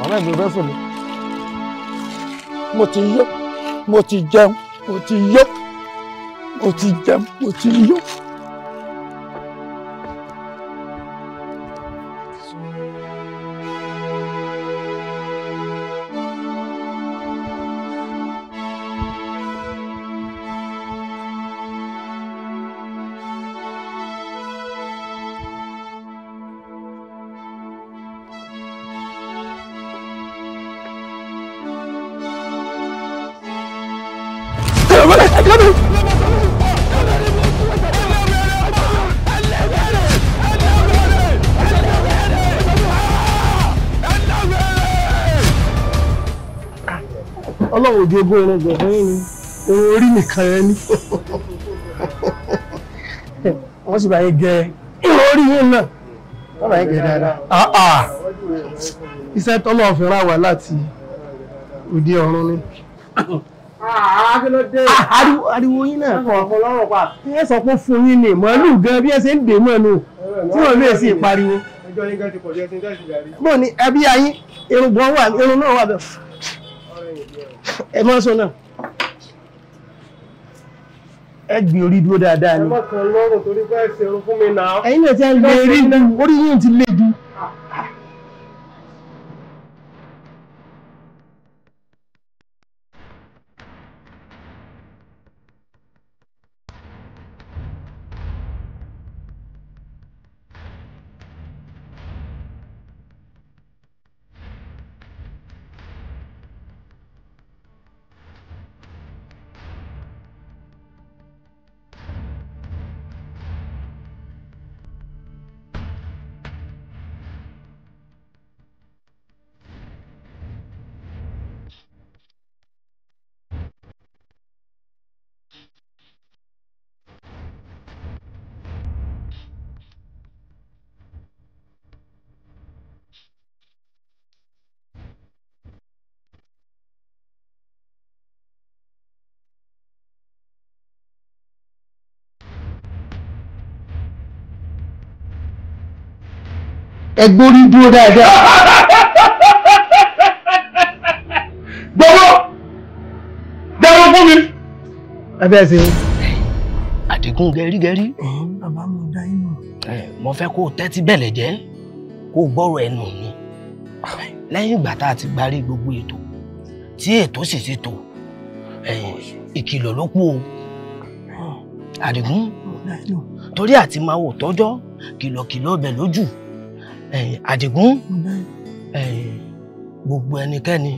Ọ̀rẹ́ mi fẹ́ sùn ni. Mo ti yó, mo ti jẹun, mo ti yó, mo ti jẹun, mo ti yó. Ọlọ́run òde ogún ẹran gbọ̀ngàn yín ni irun orí nìkan rẹ ní. Wọ́n sì bá yín gẹ irun orí yín náà. Wọ́n bá yín gẹ dáadáa. Iṣẹ́ tọ́lọ́ fi rán wa láti òde ọ̀run ni. Ariwo yín náà kọ̀. Ẹ sọ pé fún yín ni màálù gan bí ẹ ṣe ń dè mọ́ ẹnu tí wọ́n lè sì pariwo. Bó ni ẹbí ayín irun gbọ́n wà irun náà wà bẹ́ẹ̀. Ẹ máa sọ náà. Ẹ gbé orí dúró dáadáa ni. Ẹ má kàn lọ́rùn torí pé ẹ ṣerun fún mi náà. Ẹ̀yin náà ti ń gbé orí ju orí yín ti le jù. Ẹ gbórí dúró dáadáa. Gbogbo dẹ́rù fún mi. Ẹ bẹ́ẹ̀ ṣe. Àdìgún gẹrígẹrí. Bàbá mo dá yín mọ̀. Mo fẹ́ kó o tẹ́tí bẹ̀lẹ̀ jẹ́ kó o gbọ́rọ̀ ẹnu mi. Lẹ́yìn ìgbà tá a ti parí gbogbo ètò tí ètò sì ti tò, ìkìlọ̀ ló kù o. Àdìgún, torí àti máa wò tọ́jọ́ kìlọ̀kìlọ̀ ọbẹ̀ lójú. Àdìgún, gbogbo ẹnikẹ́ni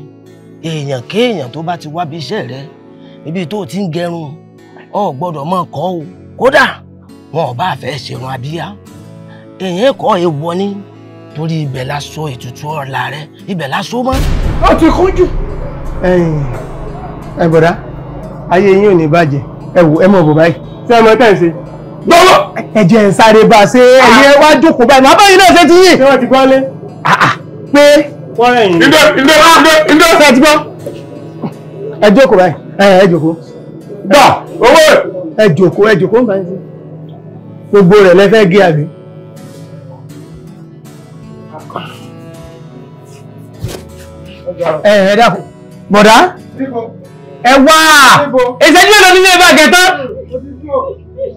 èèyàn kéèyàn tó bá ti wá bí iṣẹ́ rẹ ibi tó ti ń gẹrun ọ gbọ́dọ̀ máa kọ́ o. Kódà wọn ò bá fẹ́ ṣerun abíyá, èèyàn kọ́ ewọ ní torí ibẹ̀ la sọ ètùtù ọ̀la rẹ, ibẹ̀ la sọ mọ́. Ó ti kún jù. Ẹ bọ̀dá, ayé yín ò ní bàjẹ́. Ẹ wò ẹ mọ̀ bò báyìí. Ṣé ẹ mọ tẹ́ ẹ ṣe? Gbọ́wọ́ ẹ̀jẹ̀ ń sáré bá a ṣe ẹ̀yẹ wá jókòó báyìí. Màá báyìí náà ṣe ti yín. Ṣé wọ́n ti gbọ́ lé? Pé wọ́n rẹ̀ yín. Ndé ndé ndé ndé. Ṣé ẹ ti gbọ́? Ẹ jókòó báyìí. Ẹ jókòó. Gbà owó. Ẹ jókòó, ẹ jókòó ń bá yín sí. Gbogbo rẹ̀ lẹ fẹ́ gé àbí? Ẹ dákun. Bọ̀dá. Ẹ wá. Ìṣẹ́jú mélòó nílé bá gẹ̀ tán?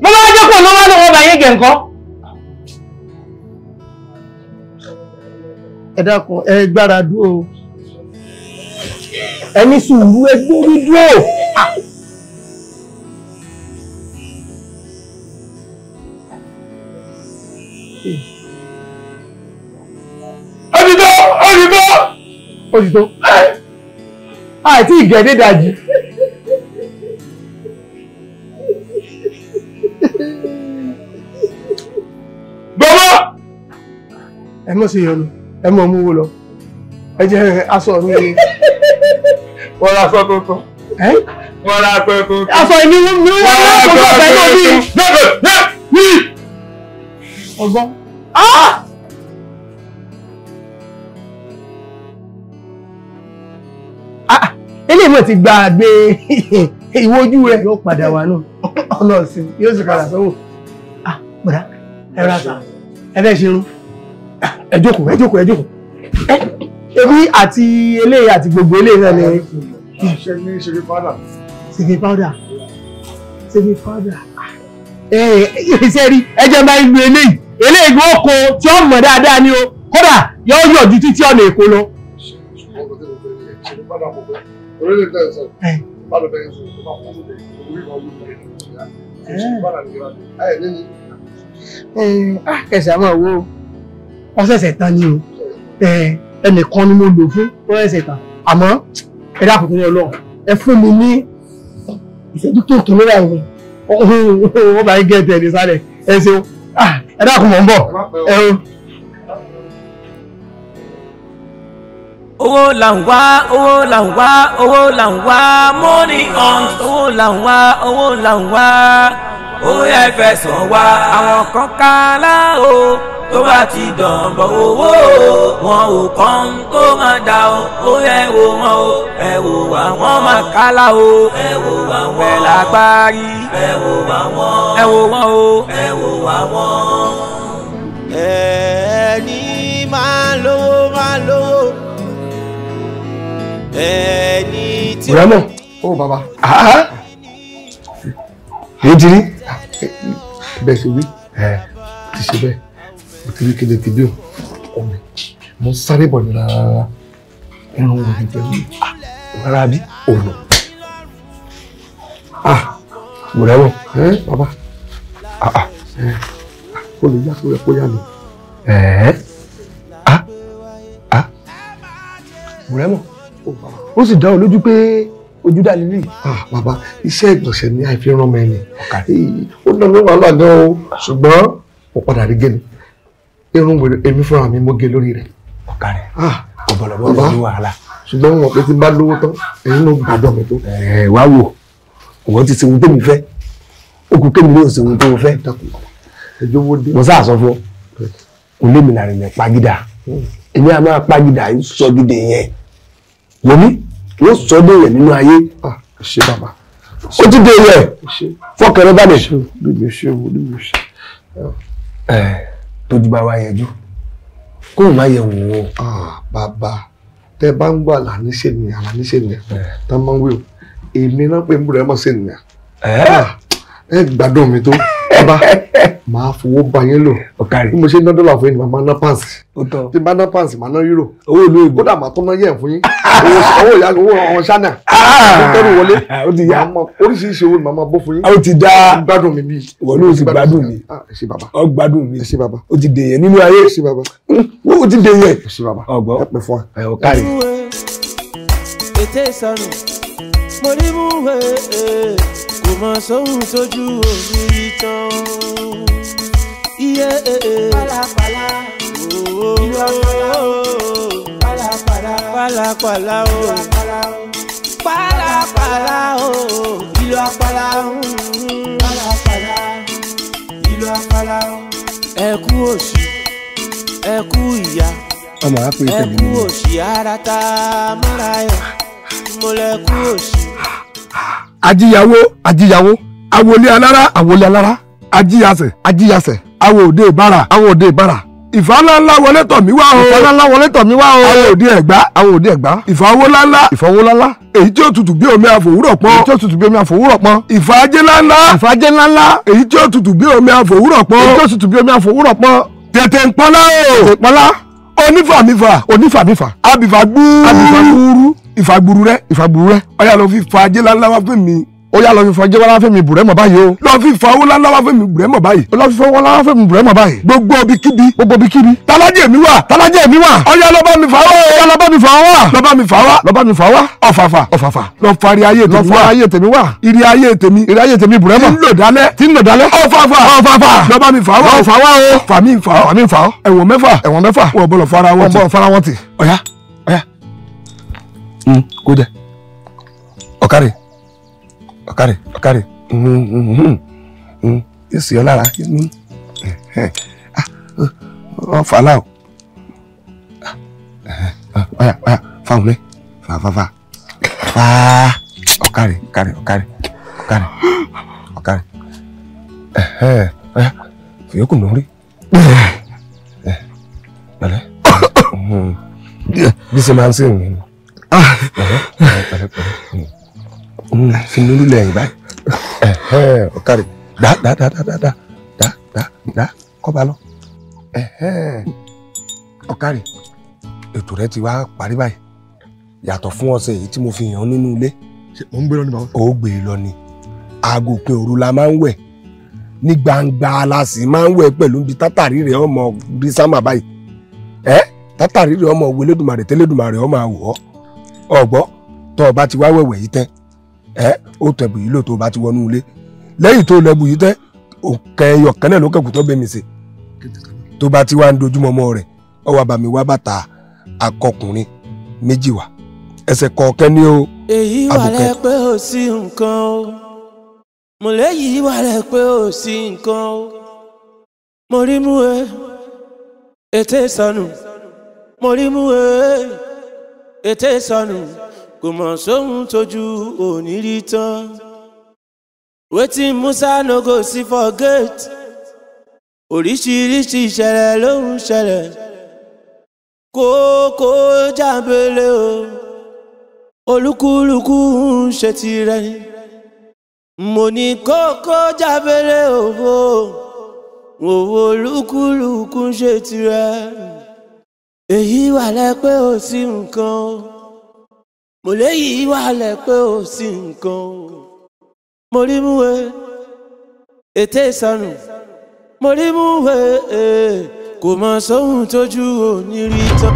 Mo bá jókòó ló wá lọ́wọ́ bá yín gẹ̀ ńkọ́. Ẹ dákun, ẹ gbára dúró. Ẹ ní sùúrù, ẹ gbórí dúró. Ó ti tó, ó ti tó. Ó ti tó. Àìtí ìgẹ̀dẹ̀ dàjì. Gbogbo. Ẹ mọ̀ sí ìyọnu, ẹ mọ̀ mú owó lọ. Ẹ jẹ́ aṣọ mi. Wọ́n ra aṣọ tuntun. Wọ́n ra aṣọ tuntun. Aṣọ ìní ni wọ́n rà kó tó fẹ́ náà bí. Ọgbọ́n. Eléyìí mọ̀ ti gba àgbé ìwojú rẹ̀ yóò padà wà náà. Ọlọ́ọ̀sìn yóò sì padà sọ́wọ́. Bọ̀dá, ẹ ra sà, ẹ fẹ́ ṣerun. Ẹ jókòó, ẹ jókòó, ẹ jókòó. Èmi àti eléyìí àti gbogbo eléyìí náà ni. Ṣé ní ṣeré powder? Ṣeré powder. Ṣeré powder. Ṣé rí ẹjẹ́ máa ń lu eléyìí. Eléyìí gbọ́ oko tí ó mọ̀ dáadáa ni o. Kódà yóò yọ̀ ju títí ọ̀nà Èkó lọ. Kẹsì àmọ́ wo wọ́n ṣẹ̀ṣẹ̀ tán ni o. Ẹnìkan ni mo lò fún, wọ́n ṣẹ̀ṣẹ̀ tán. Àmọ́ ẹ dákun torí Ọlọ́run, ẹ fún mi ní ìṣẹ́jú kéèké lórí àwọn wọ́n bá ń gé ẹ̀tẹ̀ ní sálẹ̀. Ẹ ṣeun, ẹ dákun, mọ̀ ń bọ̀. Ẹ o. Owó là ń wá, owó là ń wá, owó là ń wá, money on. Owó là ń wá, owó là ń wá, ó yẹ fẹ̀sọ̀ wá. Àwọn kan kálá o, tó bá ti dọ̀nbọ̀ owó wọn ò kàn tó máa dà o. Ó yẹ wo wọn o, ẹ wò wá wọn máa kálá o. Ẹ wò wá wọn pẹ̀lú agbárí. Ẹ wò wá wọn, ẹ wò wọn o, ẹ wò wá wọn. Ẹni máa lówó máa lówó. Ẹni tí. Rẹ́mọ̀. Ó bàbá. Èyí ti rí. Bẹ́ẹ̀ ṣe wí. Ti ṣe bẹ́ẹ̀. Mo ti rí kéde tìbí o. Ọmọ mo sáré bọ̀ ní rárá. Ẹran wo ni pẹ̀lú? Rárá bí? Ònà. Bùrẹ́mọ̀. Bàbá. Ó lè yá kó yẹ kó yá mi. Bùrẹ́mọ̀. Ó sì dá ọ lójú pé ojú dá lílì. Bàbá, iṣẹ́ ìgbọ̀nsẹ̀ ni àìfi rán ọmọ ẹni. Ó dán ló wàhálà gan o, ṣùgbọ́n mo padà rí gé ni. Irun wèrè èmi fúnra mi mo gé lórí rẹ̀. Ọ̀kàrẹ̀. Ọ̀bọ̀lọ̀bọ̀ ní wàhálà. Ṣùgbọ́n mo mọ̀ pé tí n bá lówó tán, èyí ló gbàdọ̀ mi tó. Wá wò, òwò ti ṣe ohun tèmi fẹ́. Ó kù kémi ló ṣe ohun tó fẹ́. Mo sáà sọ fún ọ, kò lé mi nàrin lẹ̀ pagídà. Èmi á máa pagídà sọ gidi yẹn. Wòmí, yóò sọ dé yẹn nínú ayé. Ṣé bàbá? Ó ti dé yẹn. Fọkànlẹ́ balẹ̀. Tójú bá wa yẹjú, kóun má yẹ wò ó. Bàbá, tẹ bá ń gbọ́ àlàní ṣe nìyẹn, àlàní ṣe nìyẹn, tá máa ń wí o. Èmi náà pé ń búrẹ́ mọ̀ ṣe nìyẹn. Ẹ gbádùn mi tó. Bàbá, màá fowó bá yín lò. Bí mo ṣe ná dọ́là fún yín ni màá ná pàǹsì. Tí n bá ná pàǹsì, màá ná euro. Owó ìlú èbó. Kódà màá tún ná yẹ̀ fún yín. Owó ìyá owó àwọn ṣáná. Ó tẹ́rù wọlé. Oríṣiríṣi owó ni màá máa bó fún yín. Ó ti dá. Gbádùn mi bíi. Ìwọ ló ti gbádùn mi. Ṣé bàbá. Ó gbádùn mi. Ṣé bàbá. Ó ti dèyẹ nínú ayé. Ṣé bàbá. Ó ti dèyẹ. Ṣé bàbá. Ọgbọ́n. Ẹ pẹ́ fún wa. Ẹ ò kárí. Ètè ìsọnù mo rí mú kò mọ sóhun tójú òní rí tán. Iye pálapàla ìlú àpàlà pálapàla pálapàla o pálapàla o ìlú àpàlà pálapàla ìlú àpàlà. Ẹ kú òṣì, ẹ kú ìyà, ẹ kú òṣì ara tá a mọ́ra yọ, mo lẹ kú òṣì. Ajíyàwó ajíyàwó awolé alára awolé alára ajíyàsẹ̀ ajíyàsẹ̀ awo òde ìbára awo òde ìbára ìfà ńlá ńlá wọlé tọ̀ mí wá o ìfà ńlá ńlá wọlé tọ̀ mí wá o awo òde ẹ̀gbá awo òde ẹ̀gbá ìfà owó ńlá ìfà owó ńlá èyí tí ó tutù bí omi àfòwúrọ̀ pọ́n èyí tí ó tutù bí omi àfòwúrọ̀ pọ́n ìfà ajé ńlá ìfà ajé ńlá èyí tí ó tutù bí omi àfòwúrọ̀ pọ́n èyí tí ó tutù bí omi àfòwúrọ̀ pọ́n tètè ń pọ́nlá o tètè ń pọ́nlá onífàmífà onífàmífà abìfà gbúrú abìfà gbúrú ìfàgbùrù rẹ ìfàgbùrù rẹ ó yá lọ fi fa ajé ńláńlá wá fún mi. Ó yá lọ fi fa ajé wá fún mi Bùrẹ́mọ̀ báyìí o. Lọ fi fa owó ńláńlá wá fún mi Bùrẹ́mọ̀ báyìí. Lọ fi fa owó ńláńlá wá fún mi Bùrẹ́mọ̀ báyìí. Gbogbo ibikíbi. Gbogbo ibikíbi. Tálájẹ mi wà. Tálájẹ mi wà. Ó yá lọ bá mi fà wá. Ó yá lọ bá mi fà wá. Lọ bá mi fà wá. Lọ bá mi fà wá. Ọ̀fàfà. Ọ̀fàfà. Lọ fari ayé tèmi wá. Lọ fari ayé tèmi wá. Ire ayé tèmi. Ire ayé tèmi Bùrẹ́mọ̀. Tí ń lò dálẹ́. Tí ń lò dálẹ́. Ọ̀fàfà. Ọ̀fàfà. Lọ bá mi fà wá. Lọ fà wá o. Fà mí fà ọ́. Fà mí fà ọ́. Ẹ̀wọ̀n mẹ́fà. Ẹ̀wọ̀n mẹ́fà. Wọ́n bọ̀lọ̀ fara wọn tì. Wọ́n bọ̀lọ̀ fara wọn tì. Ọ̀yá. Ọ̀yá. Kó jẹ. Ọ̀kàrẹ̀. Ọ̀kàrẹ̀. Ọ̀kàrẹ̀. Yóò sì ọ lára. Ọ fà láò. Ọ̀yà ọ̀yà fáwọn lẹ́. Fà fà fà. Fà. Ọ̀kàrẹ̀ ọ̀kàrẹ̀ ọ̀kàrẹ̀ ọ̀kàrẹ̀ ọ̀kàrẹ̀. Ọ̀yà fìyókù lórí. Pẹ̀lẹ́. Bí ṣe máa ń sìn mí. Pẹ̀lẹ́ pẹ̀lẹ́. Fi nínú lẹ́yìn báyìí. Ọ̀kàrẹ̀ dá dá dá dá dá dá dá dá kọ́ba lọ. Ọ̀kàrẹ̀ ètò rẹ ti wá parí báyìí. Yàtọ̀ fún ọ̀sẹ̀ èyí tí mo fi hàn nínú ilé. Mo ń gbé lọ ní bàbá. Ó gbé lọ ni. Aago òpin òru la máa ń wẹ̀. Ní gbangba la sì máa ń wẹ̀ pẹ̀lú ibi tátàrí rẹ̀ ọmọ rí sámà báyìí. Tátàrí rẹ̀ ọmọ wo Elédùmarè tẹ́lẹ̀dùmarè ọmọ àwọ̀ ọ̀gbọ́ tó o bá ti wá wẹ̀wẹ̀ yìí tẹ́ ó tẹ̀bù yìí lò tó o bá ti wọnú ilé lẹ́yìn tó lẹ́bù yìí tẹ́ òkè ẹyọ kan náà ló kẹ́kù tó bẹ́mi ṣe tó bá ti wá ń dojúmọ́ ọmọ rẹ̀ ó wá bá mi wá bàtà akọkùnrin méjì wá ẹsẹ̀ kọ̀ọ̀kẹ́ ní o. Èyí wà lẹ pé ò sí nǹkan o, mo léyìí wà lẹ pé ò sí nǹkan o, mo rí mú e ètè sọnù, mo rí mú e ètè sọnù, kò mọ̀ sóhun tójú òní rí tán. Wetin Musa no go see for gate, oríṣiríṣi ìṣẹ̀lẹ̀ ló ń ṣẹlẹ̀, kókó jábélé o, olúkúlùkù ń ṣe tirẹ̀ ni. Mo ní kókó jábẹ́lẹ̀ òwò òwò lúkúlùkù ń ṣe tirẹ̀. Èyí wà lẹ pé ò sí nǹkan o. Mo léyìí wà lẹ pé ò sí nǹkan o. Mo rí múwe ètè ìsọnù. Mo rí múwe kò mọ sóhun tójú òní rí tán.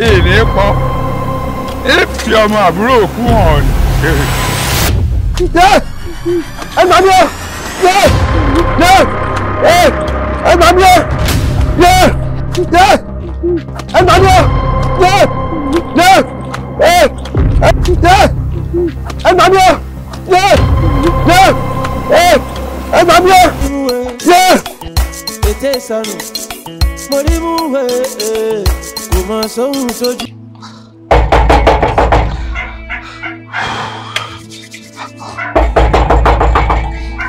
Ìní pọ̀ ìfi ọmọ àbúrò òkú hàn. Ẹ gbà mí o! Ẹ gbà mí o! Ẹ gbà mí o! Ẹ gbà mí o! Ẹ gbà mí o! Ètè ìsọnù mo rí mú kò mọ sóhun sójú.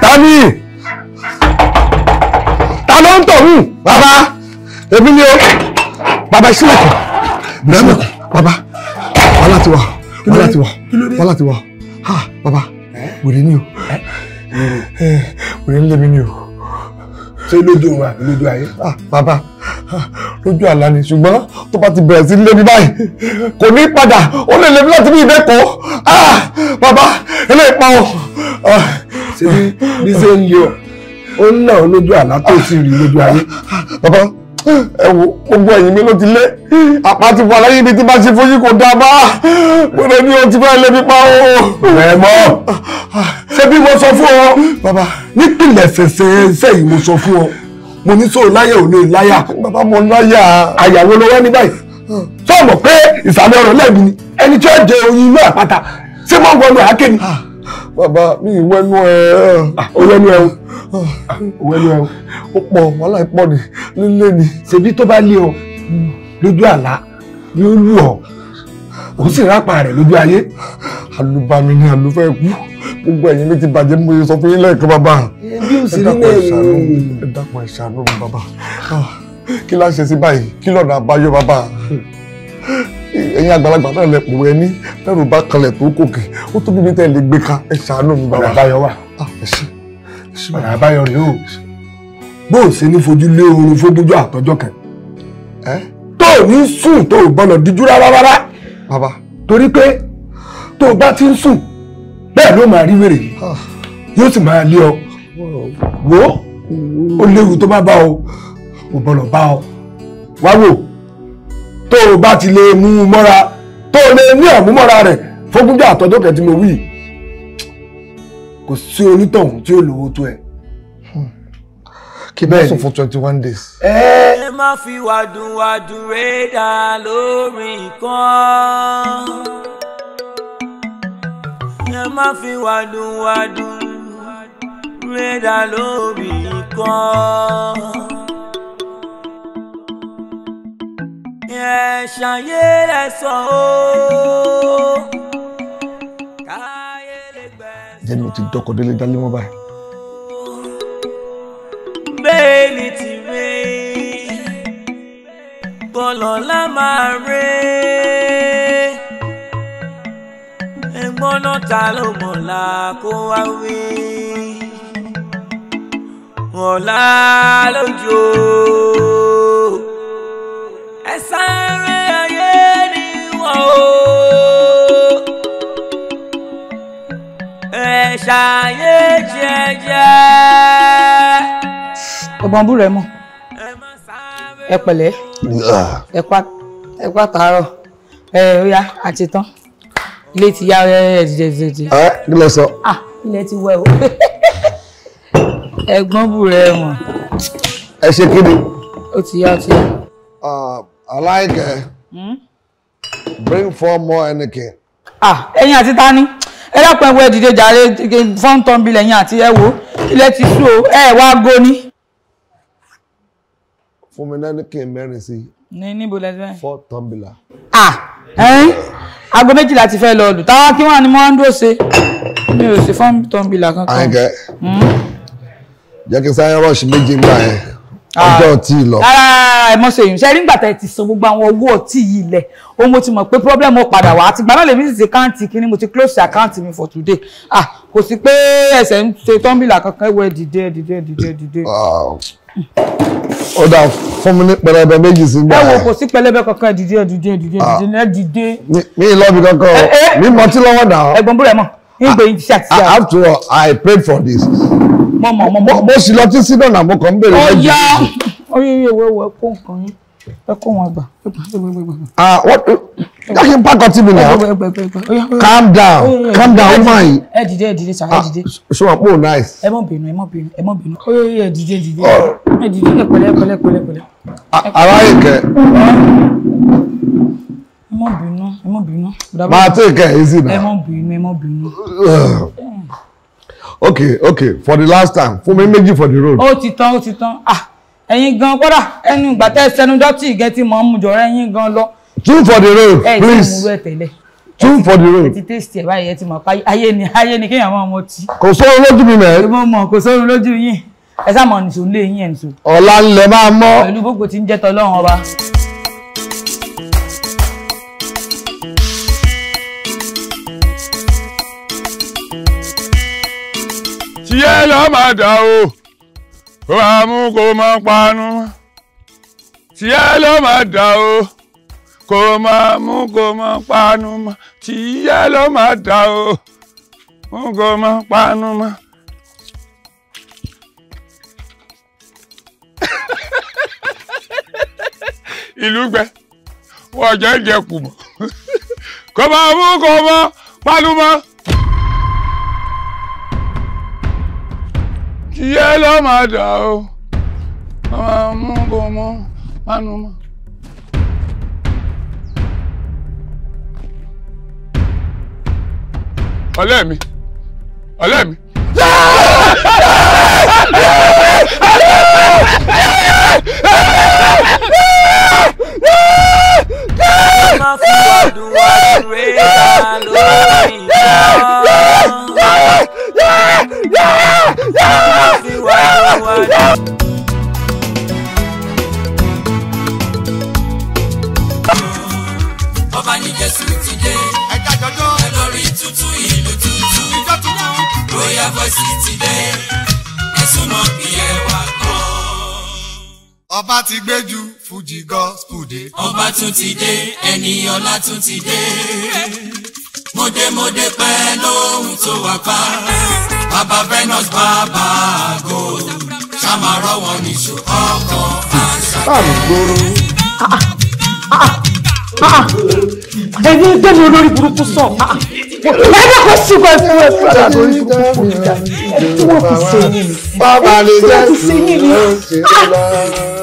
Tani! Ta ló ń tọ̀hún? Bàbá! Èmi ni o! Bàbá ìṣílẹ̀kùn! Ìṣílẹ̀kùn! Bàbá! Wàhálà ti wà! Wàhálà ti wà! Wàhálà ti wà! Ha! Bàbá! Wèrè ni o! Wèrè ń lé mi ni o! Ṣé lójú òun àbí lójú ayé? Bàbá! Lójú àlá ni, ṣùgbọ́n tó bá ti bẹ̀rẹ̀ sí lé mi báyìí kò ní padà, ó lè lé mi láti bí ìbẹ́kọ̀ọ́. Bàbá! Eléyìí pa o! Ṣé bí ṣe ń yọ ó ń nà ó lójú àlá tó sì rí lójú ayé. Bàbá ẹ wo gbogbo ẹ̀yìn mi ló ti lé àpá ti wà láyé ibi tí bá ṣe fojú kò dáa bá gbọ́dọ̀ ní o ti fẹ́ lé mi pa o. Ẹ mọ̀ ṣé bí mo sọ fún ọ bàbá nípìnlẹ̀ fẹ̀fẹ̀ sẹ́yìn mo sọ fún ọ mo ní sóò láyà ò lè láyà. Bàbá mo láyà. Àyàwó ló wá ní báyìí sọ mọ̀ pé ìsàlẹ̀ ọ̀rọ̀ lẹ́bi ni ẹni tí ó jẹ oyin inú àpáta ṣé mọ̀ wọnú àáké ni. Bàbá mi ìwẹ́nu ẹ̀. Ó wẹ́nu ẹ̀ o. Ó wẹ́nu ẹ̀ o. Ó pọ̀ wàhálà ìpọ̀ ni lílé ni. Ṣebí tó bá lé ọ lójú àlá yóò lù ọ ó sì rápa rẹ̀ lójú ayé. Àlùbami ni àlùfẹ́ kú gbogbo ẹ̀yìn mi ti bàjẹ́ mo sọ fún yín lẹ́ẹ̀kan bàbá. Bí o sì rí náà ẹ dákun ẹ ṣàánú mi bàbá. Kí la ṣe sí báyìí kí lọ́nà àbáyọ bàbá? Ẹ̀yin àgbàlagbà náà lẹ pòwe ẹni lẹ́rù bá kanlẹ̀ tó kòkè ó tó bíbí tẹ́ lè gbé ka ẹ ṣàánú mi bàbá. Ọ̀nà àbáyọ wà. Ọ̀nà àbáyọ rèé o. Bó o ṣe ní fojú lé oorun fógúnjọ́ àtọjọ́ kan tó o ní sùn tó o gbọ́dọ̀ díjú rárá rárá. Bàbá. Torí pé tó o bá ti ń sùn bẹ́ẹ̀ ló máa rí wèrè yìí yóò sì máa lé ọ. Wò ó Ó léwu tó bá bá ọ, kò gbọ́dọ̀ bá ọ. Wá wò, tó o bá ti lè mú un mọ́ra, tó o lè ní àmúmọ́ra rẹ̀ fógúnjọ́ àtọjọ́ kẹ́ tí mo wí, kò sí onítọ̀hún tí ó lówó tó ẹ. Kí bẹ́ẹ̀ sùn fún 21 days. Ẹ má fi wàdùnwàdùn rédà lórí nǹkan. Ẹ má fi wàdùnwàdùn rédà lórí nǹkan. Ẹ ṣàyé rẹ̀ sọ ooo. Jẹ́ mi ò ti dọ́kọ̀ délé dálé mọ́ báyìí. Bẹ́ẹ̀ni ti rí bọ́lọ́lá máa rí ẹ̀gbọ́n náà ta ló mọ̀lá kó wá wí ọ̀la lójó ẹ sáré ayé ni wọ́n o ẹ ṣàyé jẹ́jẹ́. Ọgbọ́n bú rẹ̀ mọ̀, ẹ pẹ̀lẹ́, ẹ kú àtàárọ̀, ẹ ó yá àti tán, ilé ti yá ẹ dìde dìde. Ẹ kí lẹ sọ. Ah, ilẹ̀ ti wẹ̀ o. Ẹ̀gbọ́n bú rẹ̀ mọ̀. Ẹ ṣe kí ni. Ó ti yá, ó ti yá. Aláìkẹ́, bring 4 more Heineken. Ah, ẹ̀yin àti ta ni? Ẹ dákun ẹ wo ẹ dìde jàre, fọ́ńtọ́n bilẹ̀ ẹ̀yin àti ẹ wo, ilẹ̀ ti sú o, ẹ wá gbóni. Fún mi náà ní kí n mẹ́rin sí. Ní níbo lẹ fẹ́. 4 tumbler. Ah, ẹ̀yin aago 12 ti fẹ́ lọ lù táwa kí wọ́n ní mọ́ ń dúró ṣe mi ò sí 4 tumbler kankan. Àyìnkẹ́, jẹ́ kí n sáré rush méjì ńgbà yẹn, ọjọ́ ọtí lọ. Rárá ẹ mọ̀ ṣe yìí, ṣe rí ńgbà tẹ́ ti san gbogbo àwọn owó ọtí yìí lẹ̀, ó mo ti mọ̀ pé problem ó padà wá, àtìgbà náà lèmi sì ti káǹtì kí ni mo ti close account mi for today. Ah, kò sí pé ẹsẹ̀ ń ṣe tumbler kankan, ẹ wọ ẹ dìde ẹ dìde ẹ dìde ẹ dìde. Ó dà, fún mi ní pẹlẹbẹ méjì sí gbà. Ẹ wo kò sí pẹlẹbẹ kankan, ẹ dìde ẹ dìde ẹ dìde ẹ dìde ẹ dìde. Mi ì lọ́bi kankan o, mi mọtí lọ́wọ́ náà. Ẹ̀gbọ́n búrẹ̀ mọ̀, ń gbé yín ṣe àti ṣe. After all, I prayed for this. Mo mọ̀ mo mọ̀. Mo sì lọ tí sínú ọ̀nà mo kàn ń béèrè méjì. Ó yá, oyè ìwé ìwé kó nǹkan yín, ẹ kó wọn gbà. Ah, what? Jẹ́ kí n pàkọ́ tí mi nà. Calm down, calm down, ó máa yìí. Ẹ dìde, ẹ dìde, sà, ẹ dìde. Ṣé wàá pò nice? Ẹ mọ̀ bínú, ẹ mọ̀ bínú, ẹ mọ̀ bínú. Oyè ẹ dìde, dìde. Ẹ dìde, ẹ pẹ̀lẹ́, ẹ pẹ̀lẹ́, pẹ̀lẹ́, pẹ̀lẹ́. Aláìkẹ́. Ẹ mọ̀ bínú, ẹ mọ̀ bínú. Máa take it easy now. Ẹ mọ̀ bínú, ẹ mọ̀ bínú. Okay, okay, for the last time, fún mi méjì for the road. Ó ti tán, ó ti tán. Ah, ẹ̀yin gan kódà ẹnu ìgbà tẹ́ sẹnu dọ́tí ìgẹ́ tí mò ń mú jọ̀rọ̀ ẹ̀yin gan lọ. 2 for the road, please. Ẹ ti mú rẹ tẹ́lẹ̀. 2 for the road. Ẹ ti taste ẹ̀ báyìí, ẹ ti mọ̀ pé ayé ni ayé ni kéèyàn máa mọ tí. Kò sórun lójú mi mẹ́. Mo mọ̀ kò sórun lójú yín. Ẹ sá mọ̀ nìṣó lé yín ẹ̀ nìṣó. Ọ̀la ńlẹ̀ máa mọ́. Pẹ̀lú gbogbo tí ń jẹ́ tọlọ́run ọba. Tiẹ̀ lọ́ máa dà o, kó máa mú kó máa panu. Tiẹ̀ lọ́ máa dà o, kó máa mú kó máa panu. Tiẹ̀ lọ́ máa dà o, mú kó máa panu. Ìlú gbẹ, wọ́n jẹ́ jẹ kù mọ́. Kó máa mú kó máa panu mọ́. Tiẹ̀ lọ́ máa dà o, máa mú kó mọ́ panu mọ́. Ọ̀lẹ́ mi, ọ̀lẹ́ mi. Má fi wàdùnwàdùn rédà lórí nǹkan. Má fi wàdùnwàdùn. Ọba ní Jésù ti dé. Ẹja jọjọ́. Ẹ lórí tuntun ìlú tuntun. Ìjọ tuntun. Royal Voice ti dé. Ẹ súnmọ́ bí ẹ wà gan. Ọba ti gbé ju Fuji gospel dé. Ọba tún ti dé, ẹni ọlá tún ti dé. Mọ̀démọ̀dé pẹ́ lóhun tó wà pa. Bàbá Venus bàbá gold. Ṣá máa Àmì gbòòrò. Ẹni gbẹ́mi olórí burúkú sàn. Ẹni kò sí kò sí wọ́n fi ṣe olórí burúkú tí wọ́n fi ṣe yín ni. Tí wọ́n fi ṣe yín ni.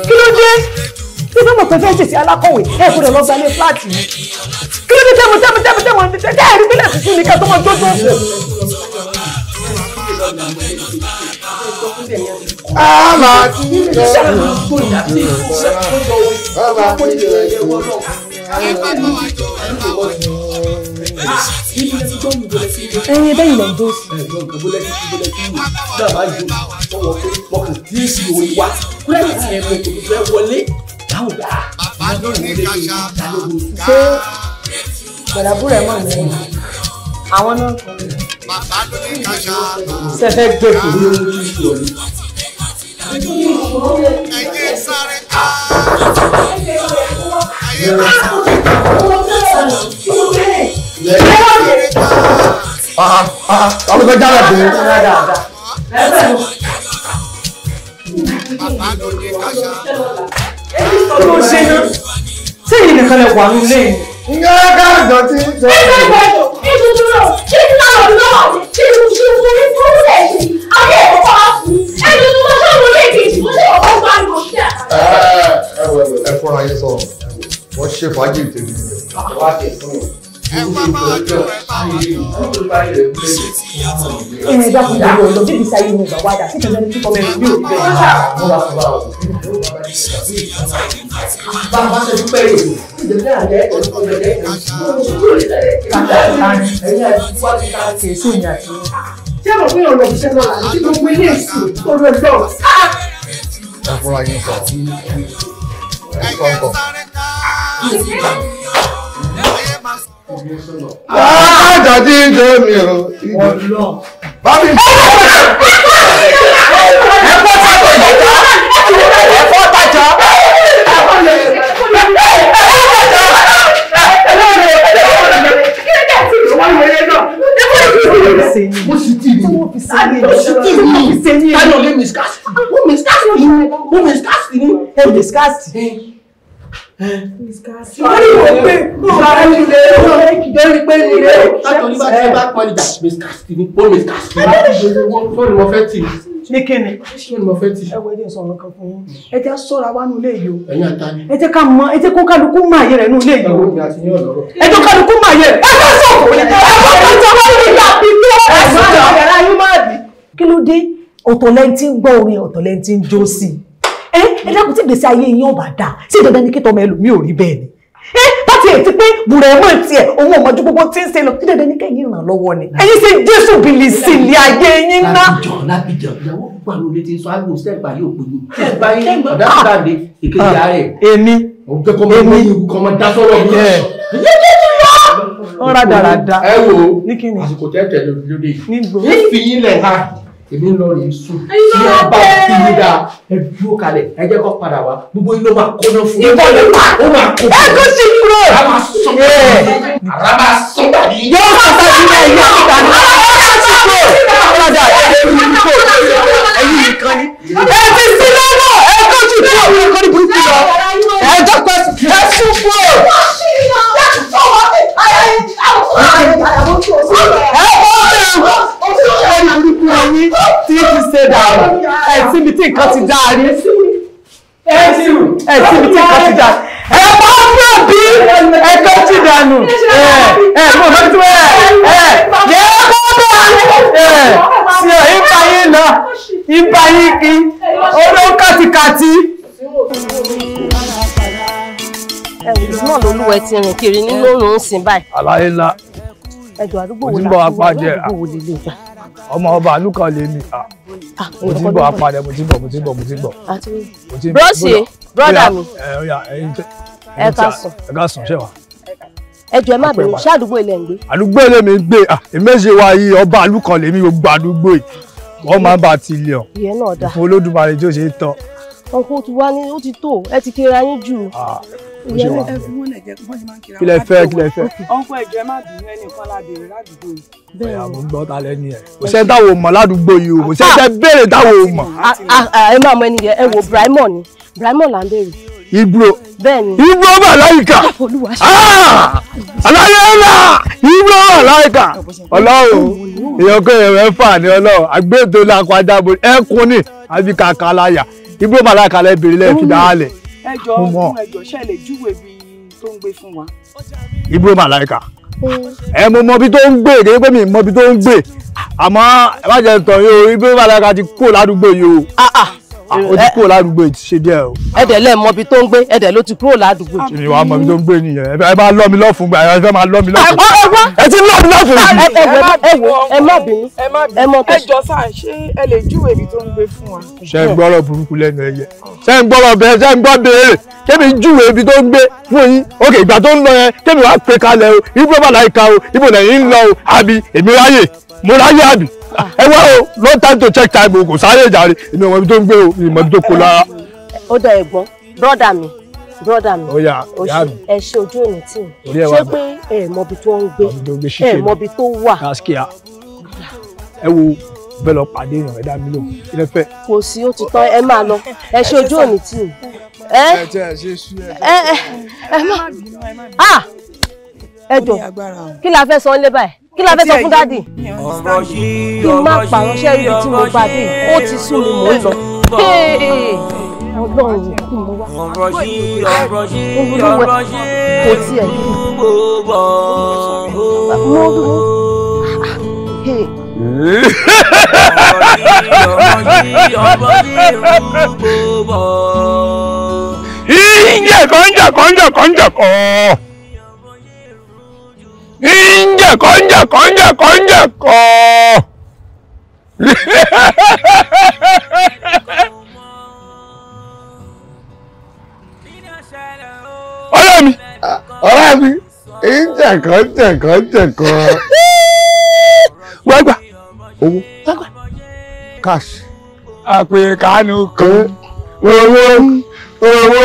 Kí ló dé? Tí wọ́n mọ̀ pé fẹ́ ṣèṣe alákọ̀wé ẹ gbọ́dọ̀ lọ gbalẹ̀ fúláàtì mi. Kí ló dé tẹ́mu tẹ́mu tẹ́mu tẹ́mu tẹ́ ẹ̀rí gbélé tuntun ní ká tó mọ jójó fò. Ẹyin bẹ́yìn lọ jó sí. Ṣé gbàdàbúrẹ̀ mọ̀ ní àwọn náà ṣe fẹ́ gbé kù. Àwọn kan jára dé. Kí ló ṣe náà? Ṣé èyí nìkan lè wà nílé yìí? Ǹjẹ́ káàdọ̀ tí ń sọ? Ẹ fọ́ra yín sọ̀rọ̀, wọ́n ṣe fàájì tèmi. Ẹ dákun gbogbo ọ̀dọ́ bíbí sáyé ní ìgbà wájà sí ìtọ́jú ní kíkọ́ mẹ́rin yóò rí bẹ́ẹ̀. Ṣé mo fi ọ̀rọ̀ ìṣẹ́ lọ́la ní gbogbo ilé ìsìn tó lọ lọ? Ẹ fọ́ra yín sọ̀rọ̀. Ẹ kọ̀ọ̀kan. Àjàdí ìjọ mi o. Bábí. Ẹ̀fọ́ tajà. Mo sì tì ní. Mo sì tì ní. Táyọ̀ lé miscast. Mo miscast ni. Mo miscast ni. Ẹ miscast. Wọ́n ní wọ́n pé Lórí pé ní ilé látọ̀ nígbà tí bá pọ́n níjà miscast ni. Mo miscast ni. Sọ́ni mo fẹ́ tì. Ní kíni? Sọ́ni mo fẹ́ tì. Ẹ wo ẹjẹ́ sọ̀rọ̀ kan fún yín. Ẹ jẹ́ sọ́ra wá nínú ilé yìí o. Ẹ̀yin àtàní. Ẹ jẹ́ ká mọ, ẹ jẹ́ kó kálukú máa yẹ rẹ̀ nínú ilé yìí o. Ẹ̀yin àti yín ọ̀lọ́rọ̀. Ẹ jẹ́ kálukú máa yẹ rẹ̀. Ẹ fẹ́ sọ̀kò ní. Ẹ fọ́ tó wọ́n ní ìgbà pípé. Ẹ sọ̀rọ̀ yàrá yín máa dì. Kí ló dé? Ọ̀tọ̀ lẹ́ni tí ń gbọ́ orin, ọ̀tọ̀ lẹ́ni tí ń jó sí i. Ẹ dákun tí ìgbésí ayé yín ò bá dáa, sí dandan ni kí tọmọ ẹlòmíì ò rí bẹ́ẹ̀ ni. Láti ẹ̀ ti pé bùrẹ̀mọ̀ tiẹ̀ òun ò mọ̀jú gbogbo tí ń ṣe lọ, tí dandan ni kẹ́yìn ràn lọ́wọ́ ni. Ẹ̀yin ṣe Jésù bìlì sí ilé ayé yín ná. Lábìjọ ìyàwó púpọ̀ àwọn olè ti sọ àgbo sẹ́gbà yóò pè mí. Sẹ́gbà yín ọ̀dà síláàdé ìkejì ààrẹ. Èmi. Èmi. Kọ́mọ dá sọ́rọ̀ mi. Wọ́n rà dáradá. Ẹ wo àsìkò tẹ́tẹ̀ lóde yìí. Ní fi yín lẹ̀ ha èmi ń lọ rèé sùn tí wọn bá fi mí dáa ẹ dúró kalẹ̀ ẹ jẹ́ kó padà wá gbogbo yín ló máa kóná fún mi. Ìbọn ló pa ó máa kó. Ẹ kó sí kúrò. A máa sọ ara máa sọ tàbí. Yóò sọ tàbí ní ẹ̀yìn àti tàbí. Ẹ kó sí kúrò. Padà ẹ̀yìn nìkan ni. Ẹ ti sí lọ́wọ́ ẹ kó sí kúrò. Ẹ kó ní burúkú lọ. Ẹ jẹ́ ẹ sún kúrò. Ẹ bọ́ burúkú yín tí ti ṣe dàrú ẹ síbi tí nǹkan ti dáa rí ẹ síbi tí nǹkan ti dáa ẹ bá fún bí ẹ kọ́ ti dànù ẹ ẹ mo mọ tí wọ́n ẹ ẹ yẹ kó bá ẹ sí ọ ìbá yín lọ ìbá yín kí olóhùn kàtìkàtì. Usman lolúwẹ ti rìn kiri nínú òrùn ń sìn báyìí. Àlàyé ńlá. Ẹjọ àdúgbò mo wo ti ń la bọ̀ apá jẹ àdúgbò wo lè lè gbà. ọmọ ọba àlùkò lè mi. Mo ti ń bọ̀ apá jẹ mo ti ń bọ̀ mo ti ń bọ̀ mo ti ń bọ̀. Mo ti ń bọ̀. Brósì brọ́dà mi Ẹ ó yá ẹyin tẹ. Ẹ káàsán. Ẹ káàsán ṣé wà. Ẹjọ ẹ má bínú ṣé àdúgbò ilẹ̀ ń gbé. Àdúgbò ilé mi gbé èmi ṣe wá yìí ọba àlùkò lèmi gbogbo àdúgbò yìí wọ́n máa ń bá ti ilé ọ̀ Ìyẹn náà dáa. fún Olódùmarè tí ó ṣe é tán. Ọkọ ti wá ní ó ti tó ẹ ti kiri ayín jù. Ó ṣe wà. Kí lẹ fẹ́ kí lẹ fẹ́. Ọ̀nkọ́ ẹ̀jọ̀ ẹ má bínú ẹnìkan la béèrè ládùúgbò yìí. Ọ̀yà mo ń gbọ́ ta lẹ́ni ẹ̀. Kò sẹ́ni táwọn ò mọ̀ ládùúgbò yìí o, kò sẹ́ni tẹ́ béèrè táwọn ò mọ̀. Ẹ máa mọ ẹni yẹn ẹ wo Brahimon ni Ibrahim là ń béèrè. Ibro. Bẹ́ẹ̀ni. Ibro Màláìkà. Aláyé ńlá Ibro Màláìkà. Ọlọ́run èèyàn kò èèyàn mẹ́fà ní Ọlọ́run àgbẹ̀tò làkọ ajábọ̀ ẹkùn ní àbí kàkà láyà. Ibro Màláìkà lẹ bèrè lẹ́ẹ̀fi dáhàlẹ̀. Ẹ jọ ẹ jọ ṣe lè júwèé bí tó ń gbé fún wa. Ibro Màláìkà. Ẹ mo mọ ibi tó ń gbé kí pé mi mọ ibi tó ń gbé àmọ́ ẹ má jẹ́ tàn yín o Ibro Màláìkà ti kúrò ládùúgbò yìí o. Ó ti kúrò ládùúgbò yìí ti ṣe díẹ̀ o. Ẹ̀dẹ̀ lẹ́ mọ ibi tó ń gbé ẹ̀dẹ̀ ló ti kúrò ládùúgbò. Èmi wàá mọ ibi tó ń gbé nìyẹn ẹ bá lọ́ mi lọ́fun gbà ẹ fẹ́ máa lọ́ mi lọ́fun. Ẹ ti lọ́ mi lọ́fun. Ẹ wo ẹ má bínú ẹ mọ tó. Ẹ jọ sáà ṣé ẹ lè júwèé ibi tó ń gbé fún wa. Ṣé ń gbọ́rọ̀ burúkú lẹ́nu ẹyẹ? Ṣé ń gbọ́rọ̀ bẹ́ẹ̀ ṣé ń gbọ́ béèrè? Kémi júwèé ibi tó ń gbé fún yín. Ókè ìgbà tó ń lọ yẹn kémi wàá pè kalẹ̀ o Ibro Màláìkà o ibo lẹ́yìn ń lọ o àbí èmi ráyè mo ráyè àbí. Ẹ wá o no time to check time o kò sáré ìjàre èmi ò mọ ibi tó ń gbé o mi mọ ibi tó kó lára. Ó dá ẹ̀gbọ́n brọ́dà mi brọ́dà mi ó yá ìyá mi ẹ ṣe ojú òní tì mí ṣé pé ẹ mọ ibi tó ń gbé ẹ mọ ibi tó wà. Gaskia ẹ wo bẹ́ẹ̀ lọ pàdé èèyàn ẹ dá mi lò ilé fẹ́. Kò sí ó ti tán ẹ máa lọ ẹ ṣe ojú òní tì mí. Ẹ ẹ ẹ má ah ẹ jọ kí la fẹ́ sọ ń lé báyìí kí la fẹ́ sọ fún dádì kí n má pàrọ̀ ṣẹ́ ibi tí mo bá dé ó ti sú mi mò ń lọ. Ọlọ́run kí mo wá olúwẹ̀ kò tiẹ̀ ní. Mo Ìjẹ̀ kọ́njẹ̀ kọ́njẹ̀ kọ́njẹ̀ kọ́. Ìjẹ̀ kọ́njẹ̀ kọ́njẹ̀ kọ́njẹ̀ kọ́. Ọ̀rẹ́ mi. Ọ̀rẹ́ mi, ìjẹ̀ kọ́njẹ̀ kọ́njẹ̀ kọ́. Wá gbà. Owó. Cash. Àpè kánú kan. Owó. Owó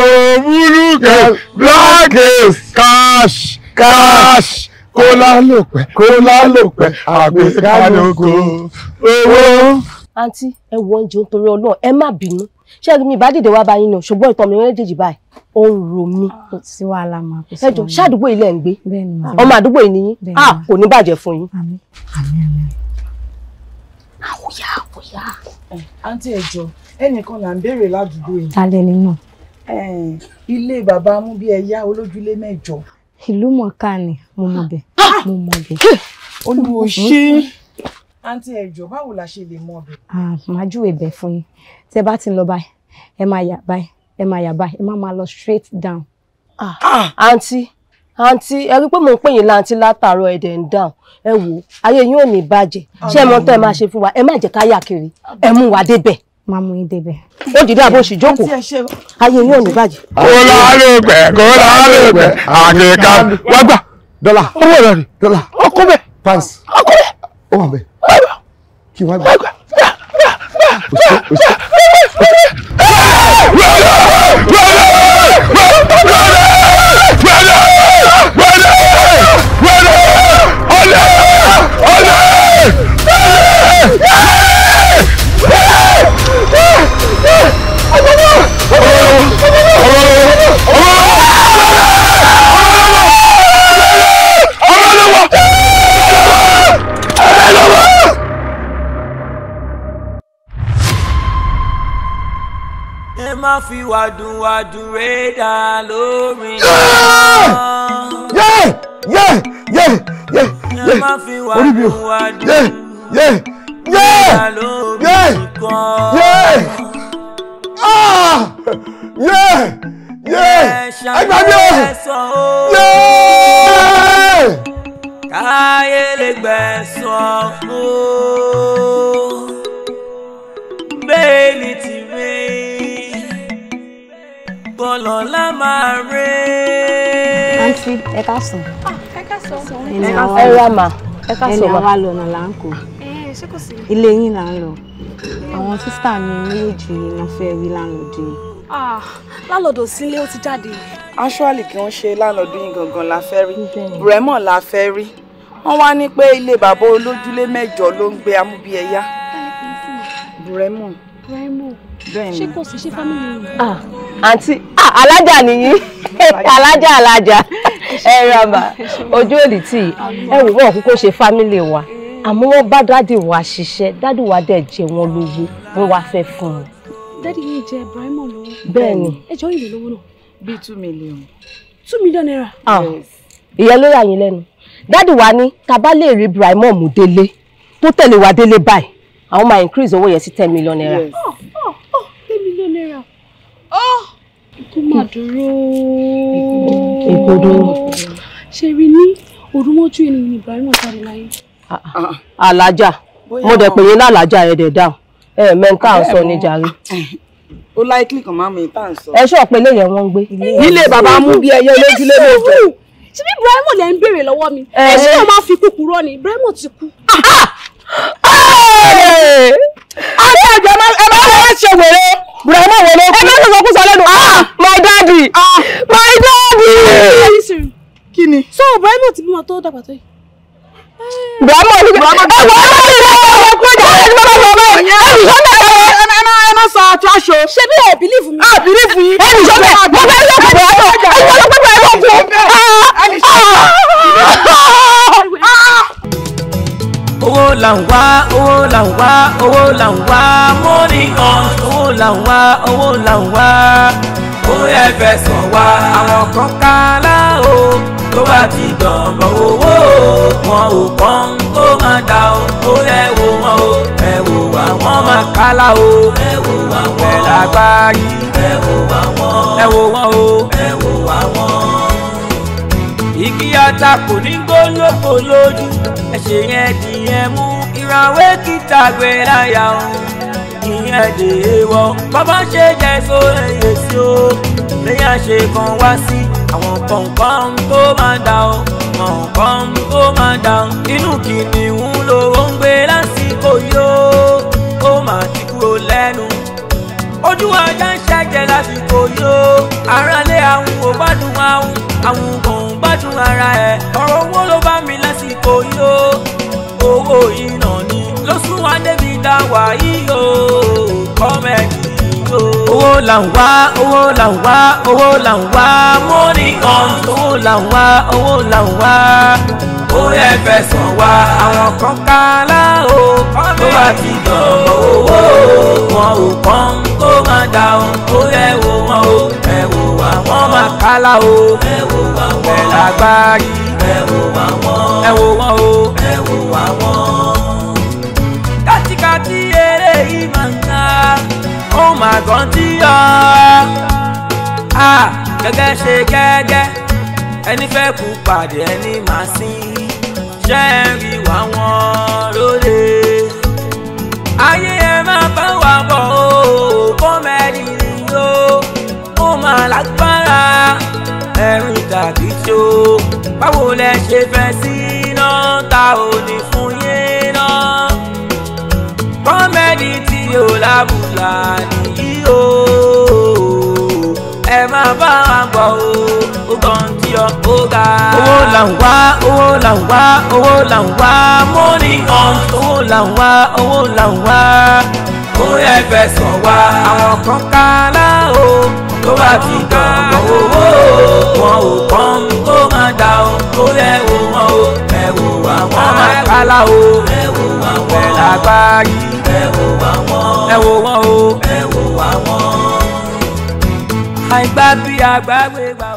burúkú. Black cash. Cash. Kó lálòpẹ́. Kó lálòpẹ́. Àpè kánú kan. Owó. Àǹtí ẹ wo oúnjẹ nítorí Ọlọ́run ẹ má bínú ṣé mi ìbá dìde wá bá yín náà ṣùgbọ́n ìtọ̀ mi méjèèjì báyìí ó ń ro mí. Kò sí wàhálà mà kò sí ẹ jọ ṣáàdúgbò ilẹ̀ ń gbé wàhálà. Ọmọ àdúgbò yìí nìyí a kò ní bàjẹ́ fún yín. Àmín àmín. Àwòyá àwòyá. Àǹtí ẹ jọ ẹnìkan là ń béèrè ládùúgbò yìí. Ta lẹni náà. Ilé bàbá Amúbíẹyá olójúlé mẹ́jọ. Ìlú mọ̀ọ́ká ni mo mọ̀ bẹ̀ mo mọ̀ bẹ̀. Olúwo ṣé. Àǹtí ẹ jọ̀ọ́ báwo la ṣe lè mọ̀ bẹ̀. Màá júwèé bẹ̀ fún yín tẹ́ bá ti ń lọ báyìí ẹ máa yà báyìí ẹ máa yà báyìí ẹ má máa lọ straight down. Àǹtí àǹtí ẹ rí pé mò ń pè yín láǹtí látàárọ̀ ẹ̀dẹ̀ ń dáhùn ẹ wò ó ayé yín ò ní bàjẹ́ ṣé ẹ mọ tẹ́ ẹ máa ṣe fún wa ẹ má jẹ́ ká yà kiri ẹ mú wa débẹ̀. Máa mú yín débẹ̀. Ó dìde àbó sì jókòó ayé yín ò ní bàjẹ́. Kó lálòpẹ́ kó lálòpẹ́ àkèkà wá gbà. Dọ́là. Owó rẹ̀ rè. Dọ́là. Ọkọ bẹ̀. Pounds. Ọkọ bẹ̀. Ó wà bẹ́ẹ̀. Kí wá gbà. Ẹ má fi wàdùwàdù rédà lórí. Yé yé yé yé yé orí mi o yé yé yé yé yé ah yé yé ẹgbẹ́ mi o yé. Káyé lè gbẹ̀sán o bẹ́ẹ̀ni ti rí bọ́lọ́lá máa rí. Àǹtí ẹ káàsán. Ẹ káàsán. Ẹ ra mà ẹ káàsán ẹni mà. àwa lọ́nà là ń kó Ṣé kò sí? Ilé yín là ń lọ àwọn sísá mi méjèèjì ni wọ́n fẹ́ rí láńlọ́ọ̀dù yìí. Ah, lálọ́dọ̀ sílé ó ti jáde. Actually kí wọ́n ṣe láńlọ́ọ̀dù yín gangan la fẹ́ rí Bremo la fẹ́ rí wọ́n wá ní pé ilé bàbá olójúlé mẹ́jọ ló ń gbé Amúbíẹyá. Bremo. Bremo. Ṣé kò sí ṣé family yìí? Ah, àǹtí, ah, alájà nìyí. Alájà alájà. Ẹ ràbà, ojú òdì tí ẹ wò wọ́n kúkú ṣe family wa. Àmọ́ wọ́n bá dádì wa ṣiṣẹ́, dádì wa dẹ̀ jẹ wọ́n lówó, wọ́n wá fẹ́ fún un. Dádì yìí jẹ Ibrahim lówó. Bẹ́ẹ̀ni. Ẹ jọ ìlè lówó náà. Bíi 2 million. 2 million naira. Ah, ìyẹn ló yà yín lẹ́nu. Dádì wa ní tá bá lè rí Ibrahim mú délé, tó tẹ̀lé wa délé báyìí, àwọn máa increase owó yẹn sí 10 million naira. Yes. Oh, oh, oh, 10 million naira. Oh, ikú mà dúró. Ikú dúró. Ṣé rí ní òrùmọ́jú ènìyàn ní Ibrahim jáde láyé? Alájà, mo dẹ̀ pè yín lálàájà ẹ̀ dẹ̀ dáhùn. Ẹ mẹ́ńtà ń sọ ní jàre. Ó láìkí kan máa mú ìta ń sọ. Ẹ ṣọ́ pé ilé yẹn wọ́n ń gbé. Nílé bàbá mú bí ẹyẹ lójúlé lójó. Ṣé bí Ibrahim lẹ ń béèrè lọ́wọ́ mi? Ẹ ṣé o máa fi kú kúrò ni? Ibrahim ti kú. Àti àjọ ẹ máa wọ́n ṣe wèrè. Ibrahim wo ló kú? Ẹ má sọ̀sọ̀ kú sọ lẹ́nu. My daddy! My daddy! Kí ni? So Ibrahim ti bímọ tó dàgbà tó yìí. Ibrahim ní ẹ wọ́n Ẹ má sọ aṣọ. Ṣé bí ẹ believe mi? A believe yín. Ẹnì sọ bẹ́ẹ̀, mo fẹ́ yọ kùbọ̀ ẹ̀ ẹ̀ wọ́n ló pẹ́ bẹ́ẹ̀ kú. Owó là ń wá, owó là ń wá, owó là ń wá, money on. Owó là ń wá, owó là ń wá, ó yẹ fẹ́ sàn wá. Àwọn kan kálá o, tó bá ti dọ̀bọ̀ owó, wọn ò kàn tó máa dà o. Ó yẹ wo wọn o, ẹ wò wá wọn máa kálá o. Ẹ wò wá wọn, ẹ lágbáyé. Ẹ wò wá wọn, ẹ wò wọn o, ẹ wò wá wọn. Igi ata kò ní gbólógbò lójú, ẹ̀ṣẹ̀ yẹn di yẹn mú. Ìràwé kìtà gbé láyà o, ìyẹn dè é wọ. Bàbá ṣe jẹ́ sórí èsì o, lẹ́yìn àṣẹ kan wá sí. Àwọn kọ̀ọ̀kan tó máa dà o, kọ̀ọ̀kan tó máa dà o. Inú kìnìún ló ń gbé lásìkò yóò, ó máa ti kúrò lẹ́nu. Ojú ajá ń ṣẹ̀jẹ̀ lásìkò yóò, aráalé àwọn ò gbádùn àwọn, àwọn kò ń gbádùn ara ẹ̀. Ọ̀rọ̀ owó ló bá mi lásìkò yóò, owó iná ni ló sún wá débi dá wà yìí o, kọ́mẹ̀dì o. Owó là ń wá, owó là ń wá, owó là ń wá, money on. Owó là ń wá, owó là ń wá, ó yẹ fẹ́ sàn wá. Àwọn kan kálá o, tó bá ti dọ̀bọ̀ owó, wọn ò kàn tó máa dà o. Ó yẹ wo wọn o, ẹ wò wá wọn máa kálá o. Ẹ wò wá wọn, ẹ lágbáyé. Ẹ wò wá wọn, ẹ wò wọn o, ẹ wò wá wọn. Kátikáti eré yìí máa ń ká, ó máa gàn tí yọ. Gẹ́gẹ́ ṣe gẹ́gẹ́, ẹni fẹ́ kú pàdé ẹni máa sìn. Ṣé ẹ rí wá wọn lóde? Ayé ẹ máa bá wa bọ̀ o, kọ́mẹ́dì ni o, ó máa lágbára. Ẹ̀rín tàbí tó, báwo lẹ ṣe fẹ́ sí iná ta ò ní fún yín náà? Kọ́mẹ́dì tí ò lábùlà nìyí o, ẹ máa bá wa bọ̀ o, ó kàn tí ọ ó ga. Owó là ń wá, owó là ń wá, owó là ń wá, money on. Owó là ń wá, owó là ń wá, ó yẹ fẹ́ sàn wá. Àwọn kan kálá o, tó bá ti dọ̀bọ̀ owó, wọn ò kàn tó máa dà o. Ó yẹ wo wọn o, ẹ wò wá wọn máa kálá o. Ẹ wò wá wọn, ẹ lágbáyé. Ẹ wò wá wọn, ẹ wò wọn o, ẹ wò wá wọn. Àìgbá bí àgbàgbé gbà.